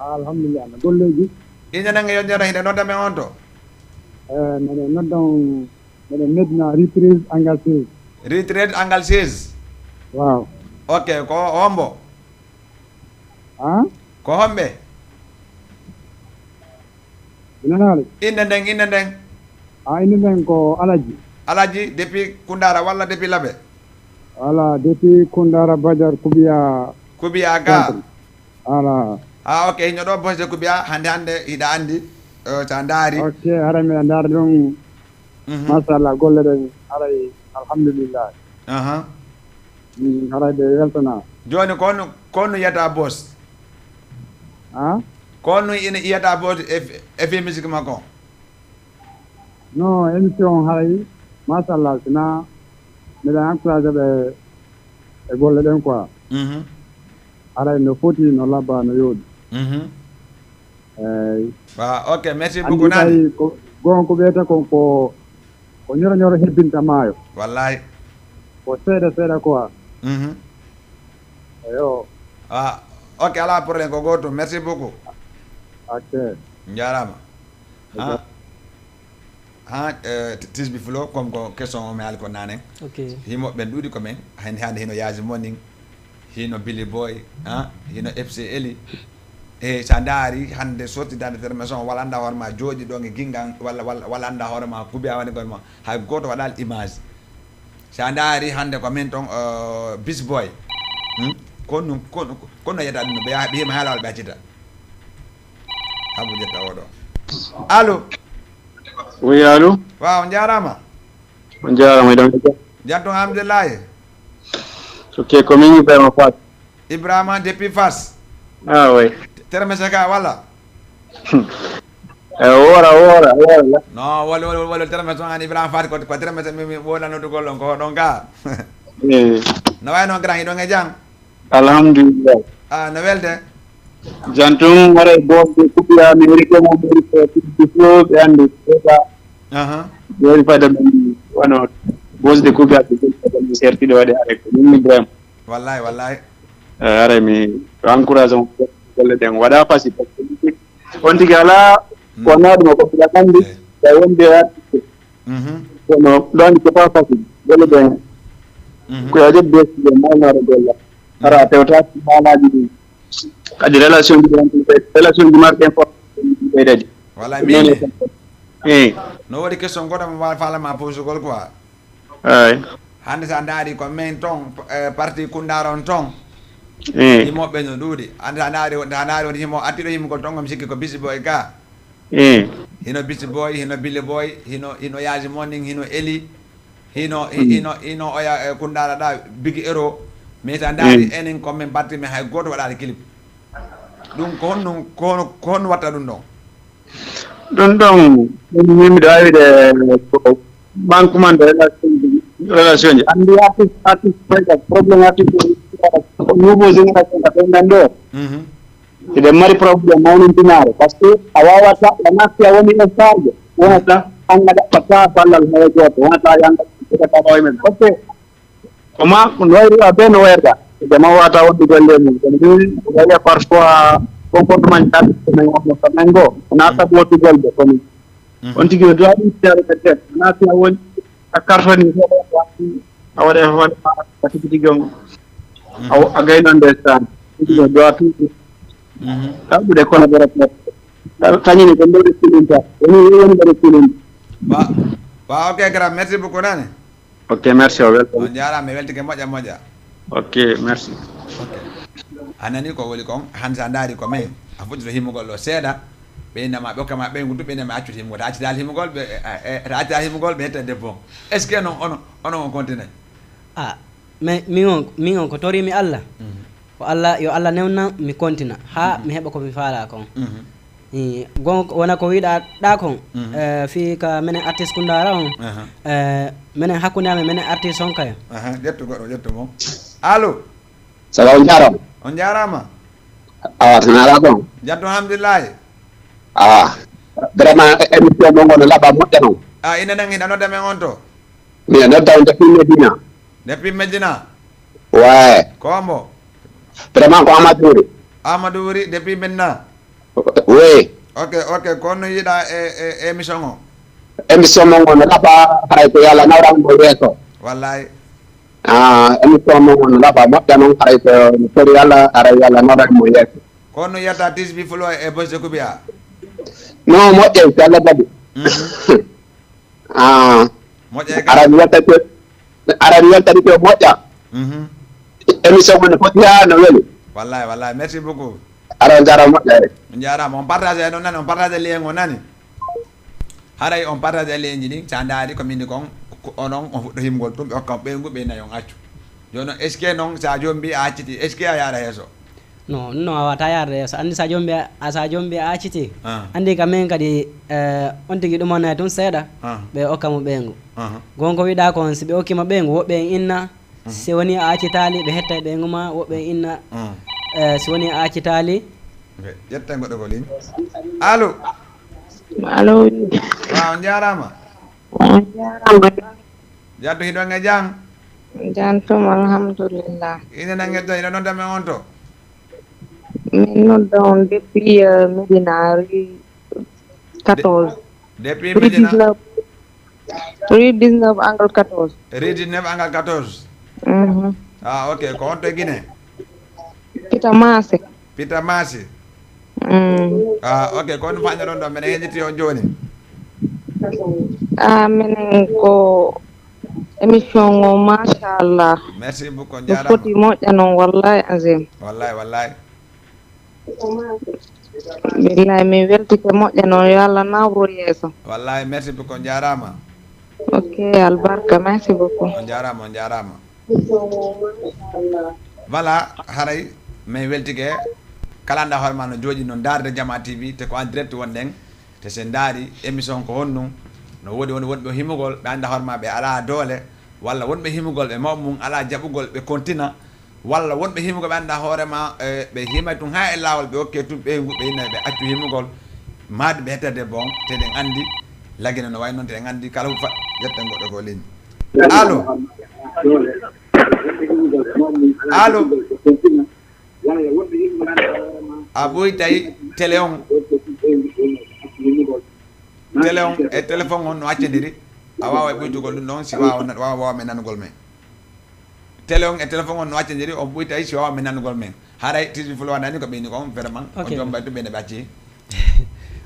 ah, alhamdulillah no golleji inde nden e yonjata hiɗa nodda men on to eh, meɗen nodda on meɗen medina ri treize angal seize ri treize angal seize waaw ok ko hombo ah? Ko homɓe? Ina haali. Innde nden, innde nden. A innde nden ko Alaji. Alaji depuis Kundara walla depuis Labe? Voilà, depuis Kundara Bajar Kubiya. Kubiya ga. Voilà. Ah ok, hino ɗo bosde Kubiya hande hande hiɗa andi uh, sa ndaari. Ok, hara miɗa ndaari ɗum. Mhm. Machallah golle ɗen haray alhamdulillah. Aha. Mm, haray ɓe weltana. Jooni ko honno ko honno yiyata boss? Ha? Ko honno ina yiyata boss e e fi musique makko? No émission haray machallah sina mbiɗa encouragé ɓe e golle ɗen quoi. Mhm. Haray no foti no labba no yooɗi. Mhm. Eyi. Wa ok, merci beaucoup nani. Ko gon ko ɓeyta kon ko ko ñoro ñoro hebbinta maayo. Wallahi. Ko seeɗa seeɗa quoi. Mhm. Eyo. Ah, ok, ala problème ko goto. Merci beaucoup. Ok. Jarama. Ha. Ha uh, tisbi fulo comme ko question o mi haali ko nane. Ok. Himo ɓen ɗuɗi ko men. Hande hande hino yaji moning. Hino Billy Boy, ha? Hino F C Eli. E sa ndaari hannde sotti dande fermation wala annda hoore ma jooɗi ɗo e gingan walla walla walla annda hoore ma kubi a wani gon ma hay gooto waɗaali image. Sa ndaari hannde ko min ton uh, bis boy. Hmm? Kon ɗum kon kon no yiyata ɗum no ɓe yaha ɓe yima haalawol ɓe accita. Habu jetta oɗo. Allo. Oui allo. Waaw njaaraama. On jarama iɗon jam. Jam toon alhamdulillahi. Ok ko min Ibrahima Fass. Ibrahima depuis Fass. Ah oui. Termese ka walla? E wora, wora, wora. No, wol, wol, wol, wol, termes on an Ibrahima Fati ko, ko termes mi, mi wona noddugol on ko ɗon ka. Eh. No way noon grand, hiɗon e jam? Alhamdulillah. Ah, no welde? Jantum, wara e boss de kupiya mi woni ko mo woni ko ɗiɗi fof ɓe anndi. Aha. Woni fayda men wano boss de kupiya ko mi sertiɗo waɗi arek. Min Ibrahima. Wallahi, wallahi. Eh, ara mi encourage on golle ɗen waɗa facile. On tigi alaa ko naɗuma ko mbiɗa anndi tawi wonde artiste. Kono ɗon c'est pas facile. Golle ɗen ko yo ƴetti décision mawnaɗo golla. Hara a tewtaki haalaji ɗin. Kadi relation ji ɗon relation ji marɗi ɗen fof ɓeydadi. Wala min. Eh. No waɗi question goɗo mo wawi falama posugol quoi. Eyi. Hannde so a ndaari ko min toon, eh, parti Kundaara on toon. Eyi. Himoɓe no ɗuuɗi. Hannde so a ndaari, so a ndaari won himo attiɗo himugol toon, omo sikki ko Bisi Boy ga. Eyi. Hino Bisi Boy, hino Billy Boy, hino, hino Yaasi Morning, hino Eli, hino, hi-, hino, hino oya, eh, Kundaara ɗa, Bigi Ero. Mais so a ndaari enen ko min parti men hay gooto waɗaali clip. Ɗum ko honno, ko hono, ko honno watta ɗum ɗon? Ɗum ɗon, ɗum min miɗo awide ko manquement de relation ji, relation ji. Anndi artiste, artiste, problème artiste, nouveau génération ka ɓen ɗo. Mhm. Eɗen mari problème mawnintinaare, parce que a waawata, a naati a woni e saajo, wonata an a ɗaɓɓata ballal hay gooto, wonata yanga ko ka tawa men. Parce que ko ma, ko no wayri a bee no wayrda. Jama wata wonde golle mum. Kono min, waya parfois, comportement jaɓi ko men wonno ko men goo. Wona sabu wottugol ɓe, kono on tigi no duwa ɗum seeɗa ka nder. Wona si a woni a kartoni, a waɗa e hoore ma, a tigi tigi on. A, a gayno nde saan. Tigi no duwa tuuti. Ɗaɓɓude collaborateur. Kañum ne ko mbeɗa silinta. Woni, woni mbeɗa silinta. Ba, ba, ok, grand, merci beaucoup, nani? Ok, merci, o welcome. On jaaraama, mi weltike moƴƴa, moƴƴa. Ok, merci. Ok. A nani ko woni kon, han sa ndaari ko men, a fuɗɗito himugol ɗo seeɗa, ɓe innama, ɓe hokkama ɓeyngu du, ɓe innama accude himugol, ta accitaali himugol, ɓe, e, e, ta accitaali himugol, ɓe hetta debbo on. Est-ce que non, ono, ono on continue? Ah, mais min on, min on ko toriimi Allah. Mhm. Ko Allah, yo Allah newnan mi kontina, haa mi heɓa ko mi faalaa kon. Mhm. Ii, gon-, wona ko wiɗa ɗa kon, eh, fii ka menen artiste Kundaara on, eh, menen hakkunde amen, menen artiste on kay. Aha, ƴettu goɗɗo, ƴettu mo. Allo? Ça va, on jaaraama. On jaaraama. Awa, tan alaa kon. Jattu, alhamdulillahi. Ah, vraiment, émission mon ngono laɓa moƴƴa non. Ah, ina nan hiɗa nodda men on to? Mi nodda on depuis Medina. Depuis Medina? Ouais. Ko mbo? Vraiment ko Amadou Wuri. Amadou Wuri depuis Medina? Oui. Ok, ok, ko no yiɗa e, e, e émission o? Émission mon ngono laɓa, haray ko Yalla nawran mo yeeso. Wallahi. Ah, émission mon ngono laɓa moƴƴa non, haray ko no tori Yalla, haray Yalla nawran mo yeeso. Ko no yetta Tisbi Fulo e Bosse Kubiya? Non, moƴƴa, so Yalla jaɓi. Mhm. Ah, moƴƴa e aɗa mi weltani, aɗa mi weltani ko moƴƴa. Mhm. Émission mon ne foti haa no weli. Wallahi, wallahi, merci beaucoup. Aɗa on jaaraama moƴƴa e. On jaaraama, on partage e noon nani, on partage lien o nani. Haray on partage lien ji ɗin, sa ndaari ko min kon, ko onon, on fuɗɗo himgol tum, ɓe hokka on ɓeyngu, ɓe nayi on accu. Jooni noon, est-ce que noon, sa joombi a acciti, est-ce que a yaara yeeso? Non, non, a wata yarde yeeso. Anndi sa jombi a, sa jombi a acciti. Ah. Anndi ka men kadi, eh, on tigi ɗum on nayi tun seeɗa. Ah. Ɓe okka mo ɓeyngu. Aha. Gonko wiɗa kon, si ɓe okki mo ɓeyngu, woɓɓe en inna. Mhm. Si woni a accitaali, ɓe hetta e ɓeyngu ma, woɓɓe en inna. Ah. Eh, si woni a accitaali. Ok, ƴetten goɗɗo ko ligne. Allo? Allo? Waaw, on jaaraama. On jaaraama. Jattu hiɗon e jam? Jam tum, alhamdulillah. Ina nange to, ina nodda men on to? Min nodda on depuis, euh, Médina, rue quatorze. De-, depuis rue Médina? dix-neuf. Rue dix-neuf, angle quatorze. Rue dix-neuf, angle quatorze. Mhm. Ah, ok. Ko on to Guinée? Pita Maase. Pita Maase. Mm. Ah, ok. Ko on fañɗa ɗon ɗo, menen heñiti on jooni. Ah, menen ko émission o, machallah. Merci beaucoup, no jaaraama. Foti moƴƴa noon, wallahi azim. Wallahi, wallahi. Billahi, min weltike moƴƴa noon, yo Allah nawru yeeso. Wallahi, merci beaucoup, jaaraama. Ok, albarka, merci beaucoup. On jaaraama, on jaaraama. Voilà, haray min weltike. Kala annda hoore ma no jooɗi noon, ndaarde Jama T V, te ko en direct wonɗen. Te sen ndaari émission ko honɗum, no woodi won wonɓe himugol ɓe annda hoore ma ɓe alaa doole, walla wonɓe himugol ɓe mawɓe mum alaa jaɓugol ɓe kontina, walla wonɓe himugol ɓe annda hoore ma, eh, ɓe himay tun haa e laawol ɓe okke tun ɓeyngu ɓe inay ɓe accu himugol, maade ɓe hettade bon, te ɗen anndi lagine no way noon, te ɗen anndi kala hu fa. Ƴetten goɗɗo ko ligne. Allo? Allo? A ɓoytay télé on. Télé on e téléphone on no accindiri. A waawa ɓoytugol ɗum ɗon si waawa, waawa, waawa men nanugol men. Télé on e téléphone on no accindiri, on ɓoytay si waawa men nanugol men. Haray T V Fulfulde nani ko ɓeyni kon, vraiment, on Ok. Jombay to ɓeyne ɓe acci.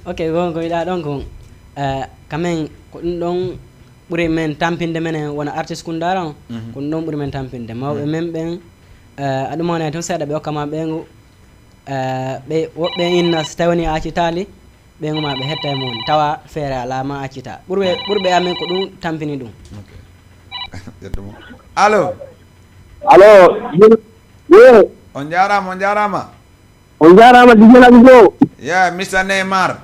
Ok, bon, ko wiɗa ɗon ko, eh, quand même, ko ɗum ɗon ɓuri men tampinde menen wona artiste Kundara on. Mhm. Ko ɗum ɗon ɓuri men tampinde. Mawɓe Mhm. men ɓen, eh, aɗum wona e tun seeɗa ɓe okkama ɓeyngu, eh, ɓe, woɓɓe inna si tawi woni a accitaali, ɓeyngu ma ɓe hetta e mum. Tawa feere alaa ma accita. Ɓurɓe, ɓurɓe amen ko ɗum tampini ɗum. Ok. Yettumo. Allo? Allo? Oui. On jaaraama, on jaaraama. On jaaraama, Dijel Abdou. Yeah, Mister Neymar.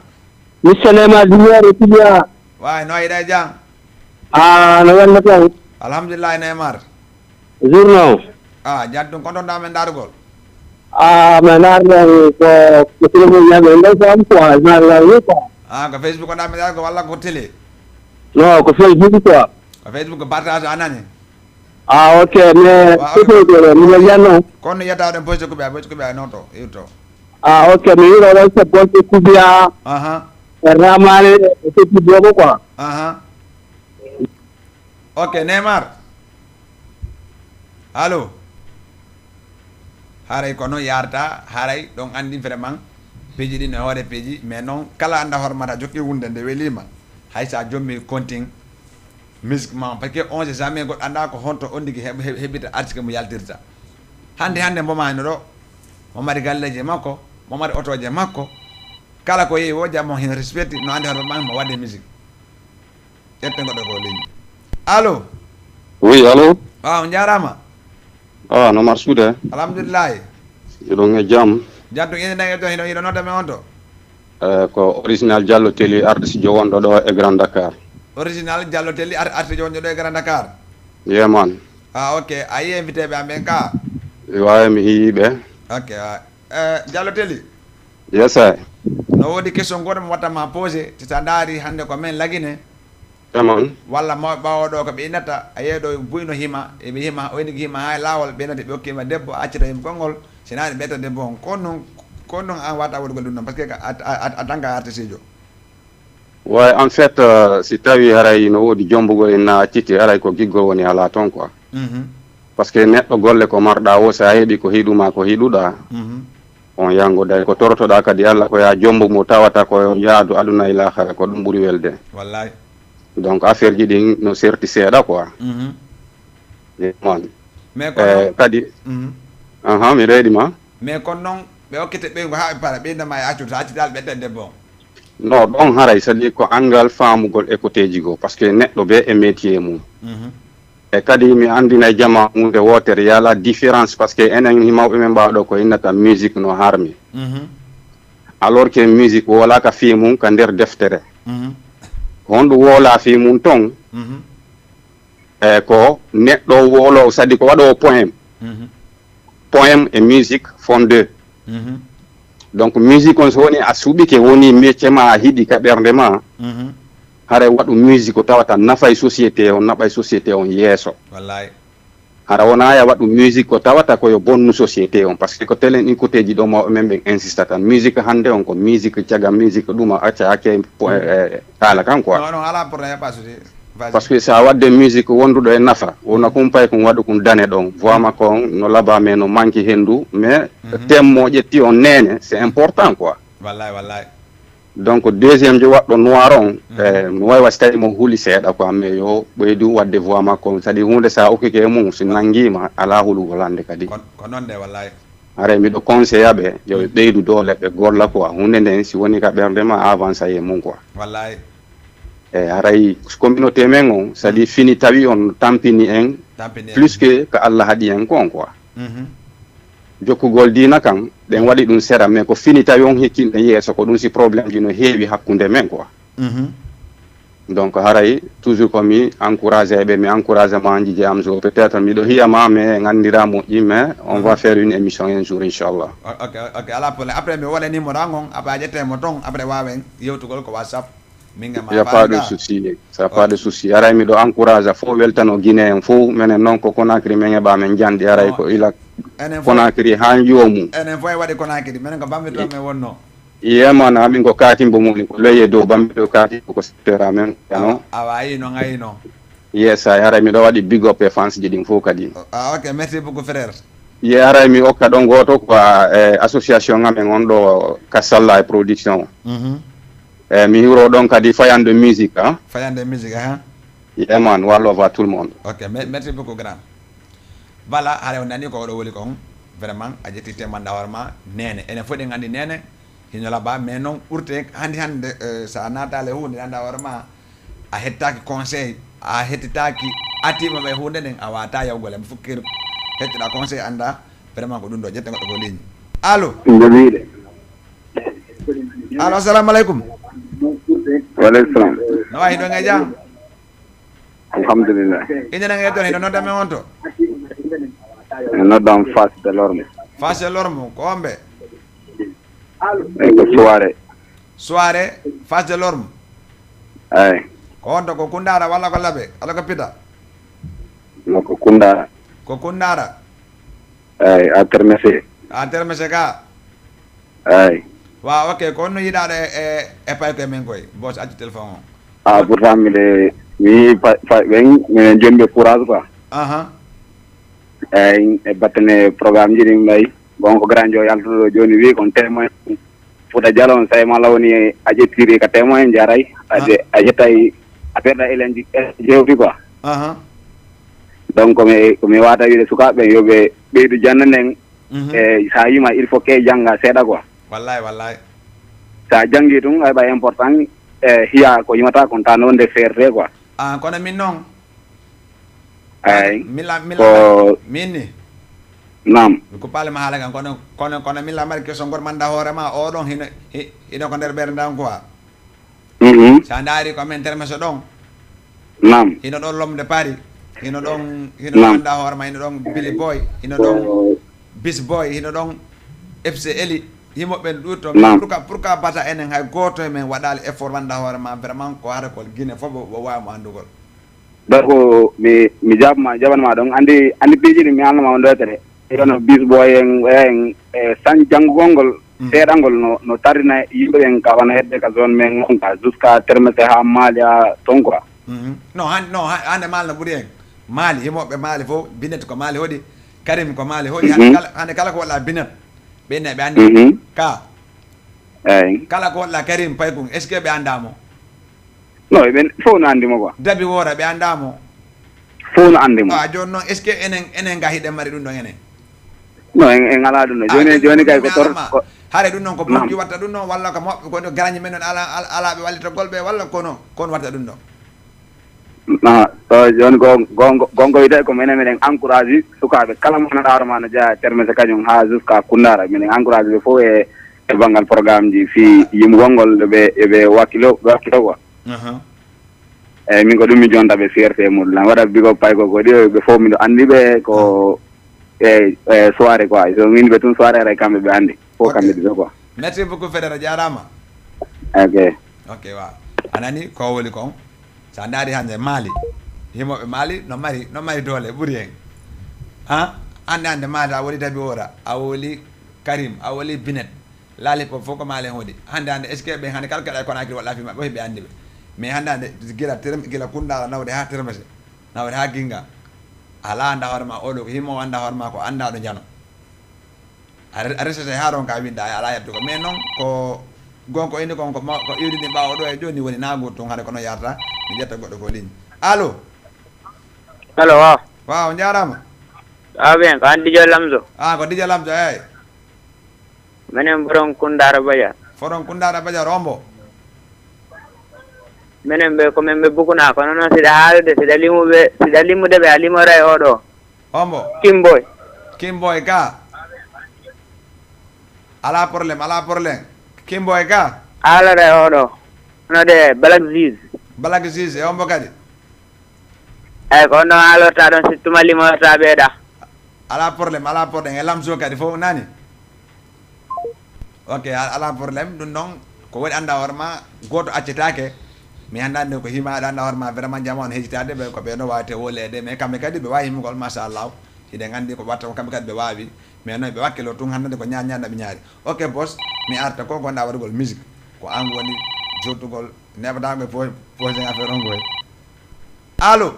Mister Neymar, Dijel, e Sidiya. Waay, no yiɗa e jam? Ah, no wonno tan? Alhamdulillah, Neymar. Journal. Ah, jantun konton da men darugol. Ah, mais naar ɗon ko, ko téléphone ñaame en ɗon ko am quoi, naar ɗon wi quoi. Ah, ko Facebook on da men darugol walla ko télé? Non, ko Facebook quoi. Ko Facebook ko partage a nani? Ah, ok, mais Wa- photo ko ɗo, mi ɗo yanno. Kono yetta ɗon poste kuɓe, poste kuɓe a noto, irto. Ah, ok, mi wiro ɗon se poste kuɓe a. Aha. E ramane, e petit bobo quoi. Aha. Ok, Neymar. Allo? Haray ko noon yaarta, haray ɗon anndi vraiment peeji ɗin e hoore peeji, mais noon kala annda hoore mata jokki wonde nde weliima, hay so a jommi kontin musique ma, parce que on sait jamais goɗɗo annda ko honto on tigi heɓ-, heɓ-, heɓita artiste mo yaltirta. Hannde, hannde mbo ma hino ɗo, mo mari galleeji makko, mo mari otooje makko, kala ko yehi wo jam mo hino respecti, no anndi hoore ma mo waɗde musique. Ƴetten goɗɗo ko ligne. Allo? Oui, allo? Ah, on jaaraama. Ah, no marsude? Alhamdulillahi. Hiɗon e jam? Jam to ina nange to, hino, hino nodda men on to? Eh, ko original Diallo Telli, artiste wonɗo ɗo e Grand Dakar. Original Diallo Telli, ar-, artiste wonɗo ɗo e Grand Dakar? Yeah, man. Ah, ok. A yi invité ɓe am ɓen ka? Waawi mi hiyi ɓe. Ok, ah. Eh, Diallo Telli? Yes, sir. No woodi question goɗɗo mo watta ma posé, si a ndaari hannde ko men lagine. Tamam. Walla mawɓe ɓaawo ɗo ko ɓe innata, a yeeɗo buyno hima, eɓe hima, o ini hima haa e laawol, ɓe innata ɓe okkiima debbo, a accata hima konngol, si naani ɓe etta debbo on. Ko noon, ko noon an wata woɗugol ɗum noon, parce que a, a, a, a tan ka artistejo. Way, en fait, euh, si tawi haray no woodi jombugol en na acciti, haray ko giggol woni alaa toon quoi. Mhm. Parce que neɗɗo golle ko marɗa o, so a heɓi ko hiɗuma, ko hiɗuɗa, Mhm. on yangoday. Ko torotoɗa kadi Allah ko ya jombo mo tawata ko yaadu aduna e lahara, ko ɗum ɓuri welde. Wallahi. Donc affaire ji ɗin no serti seeɗa quoi. Mhm. Ye man. Mais ko Eh, noon kadi, Mhm. Aha, mi reedi ma. Mais kono noon ɓe okkete ɓeyngu haa ɓe para, ɓeyda ma e accude, so accitaali ɓe ɓetta debbo on. No, ɗon haray, c'est-à-dire ko anngal faamugol e koteeji goo, parce que neɗɗo bee e métier mum. Mhm. E kadi mi anndinay jamaa huunde wootere, y a la différence, parce que enen mawɓe men ɓaaɗo ko innata musique no harmi. Mhm. Alors que musique wolaaka fii mum ka nder deftere. Mhm. Honɗum woola fii mum ton? Mhm. E ko neɗɗo wolo, c'est-à-dire ko waɗoowo poème. Mhm. Poème et musique font deux. Mhm. Donc musique on so woni a suɓike, woni métier ma a hiɗi ka ɓernde ma, Mhm. haray waɗu musique ko tawata nafay société on, naɓay société on yeeso. Wallahi. Hara wona ya waɗu musique ko tawata ko yo bonnu société on, parce que ko telen ɗin koteeji ɗo mawɓe men ɓen insista tan. Musique hannde on ko musique caga, musique ɗuma acca hakke po-, Mhm. eh, haala kan quoi. Non, non, alaa problème, pas souci. Vas-y. Parce que so a waɗde musique wonduɗo e nafa, wona Mhm. kum pay kum waɗu kum dane ɗon. Voix Mhm. makko on no laba, mais no manki hendu, mais Mhm. thème mo ƴetti on nene, c'est important quoi. Wallahi, wallahi. Donc deuxième jo waɗɗo noir on, Mhm. eh, mi wawi wa si tawi mo huli seeɗa quoi, mais yo ɓeydu waɗde voix makko on. C'est-à-dire huunde so a okkike e mum, si Wa- nangiima, alaa hulugol hannde kadi. Kon-, ko noon de, wallahi. Haray miɗo conseilla ɓe, yo ɓe Mm. ɓeydu doole, ɓe golla quoi. Huunde nden, si woni ka ɓernde ma, avança e mum quoi. Wallahi. E haray communauté men on, c'est-à-dire Mm. fini tawi on tampini en, Tampini en. Plus que ka Allah haɗi en kon quoi. Mhm. jokkugol diina kan, ɗen waɗi ɗum sera, mais ko fini tawi on hikkinɗen yeeso, ko ɗum si problème ji no heewi hakkunde men quoi. Mhm. Donc haray toujours ko mi encouragé ɓe, mi encouragé ma anji je am so peut-être miɗo hiya ma, mais en anndira moƴƴi, mais on va faire une émission un jour, inchallah. O- ok, ok, ala problème. Après mi waɗa numéro an on, après a ƴette mo ton, après wawen yewtugol ko WhatsApp. Min ga ma. Il y a pas de souci, ça pas de souci. Haray miɗo encouragé fof, weltano Guinée en fof, menen noon ko Conakry men heɓa men jandi, haray ko ila Conakry han joomu. Enen fof e waɗi Conakry, menen ko Bambi toon men wonno. Yeman, amin ko Katimbo moni ko leye dow Bambi ɗo, Katimbo ko secteur amen, no? Awa, ayi noon, ayi noon. Yes, ay, haray miɗo waɗi big up e fans ji ɗin fof kadi. Ah, ok, merci beaucoup, frère. Ye haray mi okka ɗon gooto quoi, e association amen on ɗo Kasalla e production. Mhm. E mi hiro ɗon kadi Fayande Music, ha? Fayande Music, ha? Yeah man, one love à tout le monde. Ok, me- merci beaucoup, grand. Voilà, haray on nani ko oɗo woli kon, vraiment a ƴetti temanda hoore ma, nene. Enen fof ɗen andi nene, hino laba, mais noon ɓurte hannde hannde, eh, so a naataali e huunde, anda hoore ma, a hettaaki conseil, a hettitaaki, a tiimama e huunde nden, a waata yawgol. Ɓe fof kadi hettoɗa conseil, anda vraiment ko ɗum ɗo. Ƴetten goɗɗo ko ligne. Allo? Nde wiide. Allo, assalamu aleykum. Wa aleykum salam. No wayi ɗon e jam? Alhamdulillah. Inde nden e ton, hino nodda men on to? E noddam Fas de Lorme. Fas de Lorme, ko homɓe? E ko Suware. Suware, Fas de Lorme. Ay. Ko on to ko Kundara walla ko Labe? Walla ko Pita? No ko Kundara. Ko Kundara? Ay, a termese. A termese ka? Ay. Wa, ok, ko on no yiɗaɗo e, e, e paykoye men koy? Boss, accu téléphone o. Ah, pourtant miɗe, mi pa, pa, ɓen, minen joni ɓe courage quoi. Aha. Ay, e battane programme ji ɗin mbay. Bon, ko grand jo yaltuɗo joni wi kon témoin. Fouta Djallon, so tawi malla woni a ƴettiri ka témoin, jaray, a, ah, je-, a ƴettay a perda élenji, élenji hewti quoi. Aha. Donc, ko mi, ko mi wata wiide sukaaɓe ɓen, yo ɓe ɓeydu jannde nden. Mhm. E, so a yima, il faut que jannga seeɗa quoi. Wallahi, wallahi. So a janngi tun, ay ɓay important, e, hiya ko yimata kon, ta no wonde fierté quoi. Ah, kono min noon, Ay. Mila, mila, ko min ni. Naam. Mi ko paale ma haala kan, kono, kono, kono mila mari keso ngor manda hoore ma, o ɗon hino, hi-, hino ko nder ɓernde am quoi. Mhm. Sa ndaari ko men termeso ɗon. Naam. Hino ɗon lomde Paris. Hino ɗon, hino ɗon manda hoore ma, hino ɗon Billy Boy, hino ɗon Bis Boy, hino ɗon F C Eli. Himo ɓen ɗuɗɗo. Naam. Pourquoi, pourquoi bata enen hay gooto e men waɗaali effort manda hoore ma, vraiment ko hara ko Guinée fof o, o waawi mo andugol. Donc mi, mi jaabma, jaabana ma ɗon. Andi, andi piiji ɗi mi haalna ma on ɗo e télé. Kono bis boy en, en, e, sañ janngugol ngol, mm, seeɗa ngol no, no tardina yimɓe ɓen ka wona hedde ka zone men on ka, jusqu'à termese ha Mali ha ton quoi. Mhm. Non, han-, non, ha-, hande Mali no ɓuri en. Mali, himoɓe Mali fof, Binet ko Mali hoɗi, Karim ko Mali hoɗi, hande, mhm, kala, hande kala ko walla Binet, ɓe ne ɓe andi. Mhm. Ka. Eyi. Kala ko walla Karim Paykun, est-ce que ɓe anda mo? Non, ɓen fof no andi mo quoi. Dabi Wora, ɓe anda mo? Fof no andi mo. Ah, jooni noon, est-ce que enen, enen ga hiɗen mari ɗum ɗon enen? Non, en, en alaa ɗum ɗon. Ah, jooni, jooni kay ko tor-, ko hare ɗum ɗon ko moƴƴi watta ɗum ɗon, walla ko moƴƴi, ko garañi men ɗon ala, ala, alaa ɓe wallitagol ɓe, walla kono, kono watta ɗum ɗon? Ah, so jooni ko gonga, gonga wiyetee ko minen, miɗen encourage sukaaɓe kala mo ganduɗaa hoore ma no jeyaa e termese kañum haa jusqu'à Koundara. Miɗen encourage ɓe fof e, e banngal programme ji fii yimgol ngol, yo ɓe, yo ɓe wakkilo, ɓe wakkilo quoi. Aha. Eyi, min ko ɗum mi jonta ɓe fierté e muɗum. Lan waɗa big up Payko ko ɗi, ɓe fof miɗo anndi ɓe ko e, e soirée quoi. So min ɓe tun soirée aray kamɓe ɓe anndi. Fof kamɓe ɗiɗo quoi. Merci beaucoup, Federa, jaaraama. Ok. Ok, waaw. A nani ko woli kon? So a ndaari hannde Mali, himoɓe Mali no mari, no mari doole ɓuri en. Ha? Hannde, hannde Mali a woli Dabi Wora, a woli Karim, a woli Binet. Laali ko fof ko Mali en hoɗi. Hannde, hannde, est-ce que ɓe hannde kala keɗa Conakry walla fi maɓɓe, ɓe anndi ɓe. Mais hannde, hannde, gila term-, gila Koundara nawde haa Termese, nawde haa Ginga. Alaa annda hoore ma, oɗo ko himo annda hoore ma, ko annda ɗo jano. A re-, a resete haa ronka winda, a alaa yettugo. Mais noon ko gonko indi kon ko ma-, ko iwdini ɓaawo ɗo e jooni woni naago tun, hare kono yarata. Mi ƴetta goɗɗo ko ligne. Allo? Allo, waaw. Waaw, on jaaraama. Ah, bien, ko an Didio Lamzo. Ah, ko Didio Lamzo, eey. Minen Foron Kundara Bajar. Foron Kundara Bajar, ombo? Minen ɓe, ko min ɓe Bukuna, kono noon siɗa haalude, siɗa limuɓe, siɗa limude ɓe, a limoray oɗo. Ombo? Kimboy. Kimboy ka? Alaa problème, alaa problème. Kimbo e ga? Alaa de oɗo. No de Black Ziz. Black Ziz e ombo kadi? Eyi, ko on ɗon haalorta ɗon si tuma limorta ɓeeɗa. Alaa problème, alaa problème. E lamso kadi fof nani? Ok, alaa problème. Ɗum ɗon ko waɗi annda hoore ma gooto accetaake. Mi anndaani ko hima aɗa annda hoore ma vraiment jama on hejitaade ɓe ko ɓe no waawte woleede mais kamɓe kadi ɓe waawi himugol machallah. Hiɗen anndi ko watta ko kamɓe kadi ɓe waawi mais noon ɓe wakkilo tun hannde ko ñaaña naɓi ñaari. Ok boss, mi arta ko gonɗa waɗugol musique ko an woni jottugol neɓatago e posé affaire on koy. Allo.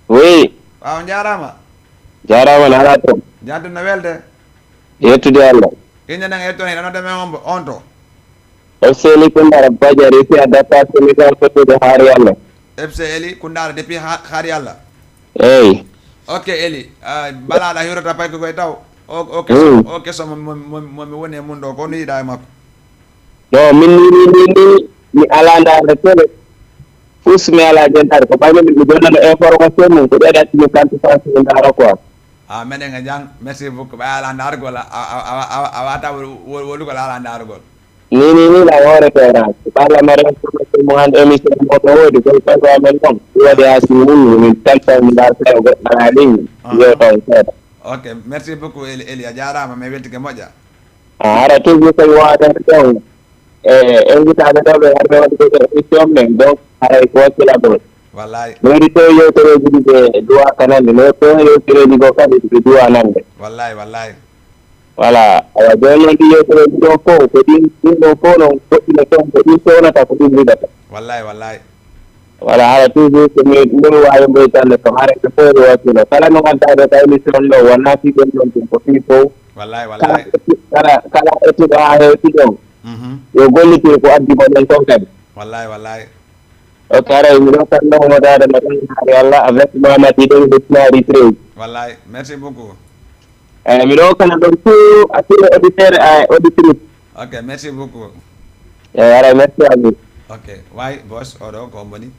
Oui. Waaw, on jaaraama. Jaaraama no alaa toon. Jaatun no welde. Yettude Allah. Inde nden e toon hiɗa nodda men on on to. F C L I Koundara Badiari ici à Dakar Sénégal côté de Hari Allah. F C L I Koundara depuis Hari Allah. Eyi. Ok Eli, bala aɗa hiwrata payko koye taw o o keso o keso momi woni e mum ɗo ko no yiɗa e makko. Ɗo min ni ni ni ni mi ala ndaarde télé. Fus mi ala jentare ko ɓayno miɗo jonnano information mum ko ɓeɗa timi kanti fasi mi ndaara quoi. A menen e jang merci beaucoup ɓay ala ndaargol a wata wolugol ala ndaargol. Ni ni ni la hoore terrain ko ɓalla ma information mo hande émission mo ɗo woodi koye koye ko amen ɗon mi waɗi ha si wunni min tan taw mi ndaarta e goɗɗo ala ligne yo taw seeɗa. Ok merci beaucoup Eli Eli a jarama mi weltike moƴƴa. A hara toujours koye waɗande ɗon e invitaɓe ɗo ɓe arɓe waɗude ɗo émission men donc haray ko wakkilagol. Wallahi. Mi waɗi to yewtereji ɗi ɓe duwa kanande no to yewtereji goo kadi ɓe duwa nande. Wallahi wallahi. Voilà, awa jooni noon ɗi yewtereji ɗo fof ko ɗin ɗin ɗo fof noon goɗɗi no toon ko ɗin fewnata ko ɗin liɗata. Wallahi wallahi. Voilà, hara toujours ko mi ɗum waawi mboytande kam hara ko fof ɗo wakkilo kala no ngaddaɗo ka émission ɗo wona fiɗen ɗon ɗum ko fii fof. Wallahi wallahi. Kala kala ettuɗo ha hewti ɗon. Mhm. Yo gollitir ko addi ko ɗon toon kadi. Wallahi wallahi. Ok, haray mi ɗo tan ɗon mo daade ma ɗon haare Allah avec Mamadi ɗon Hisnari Trey. Wallahi, merci beaucoup. Eyi, miɗo hokkana ɗon tout à tous les auditeurs et auditrices. Ok, merci beaucoup. Eyi, haray merci à vous. Ok, way boss, oɗo ko mboni?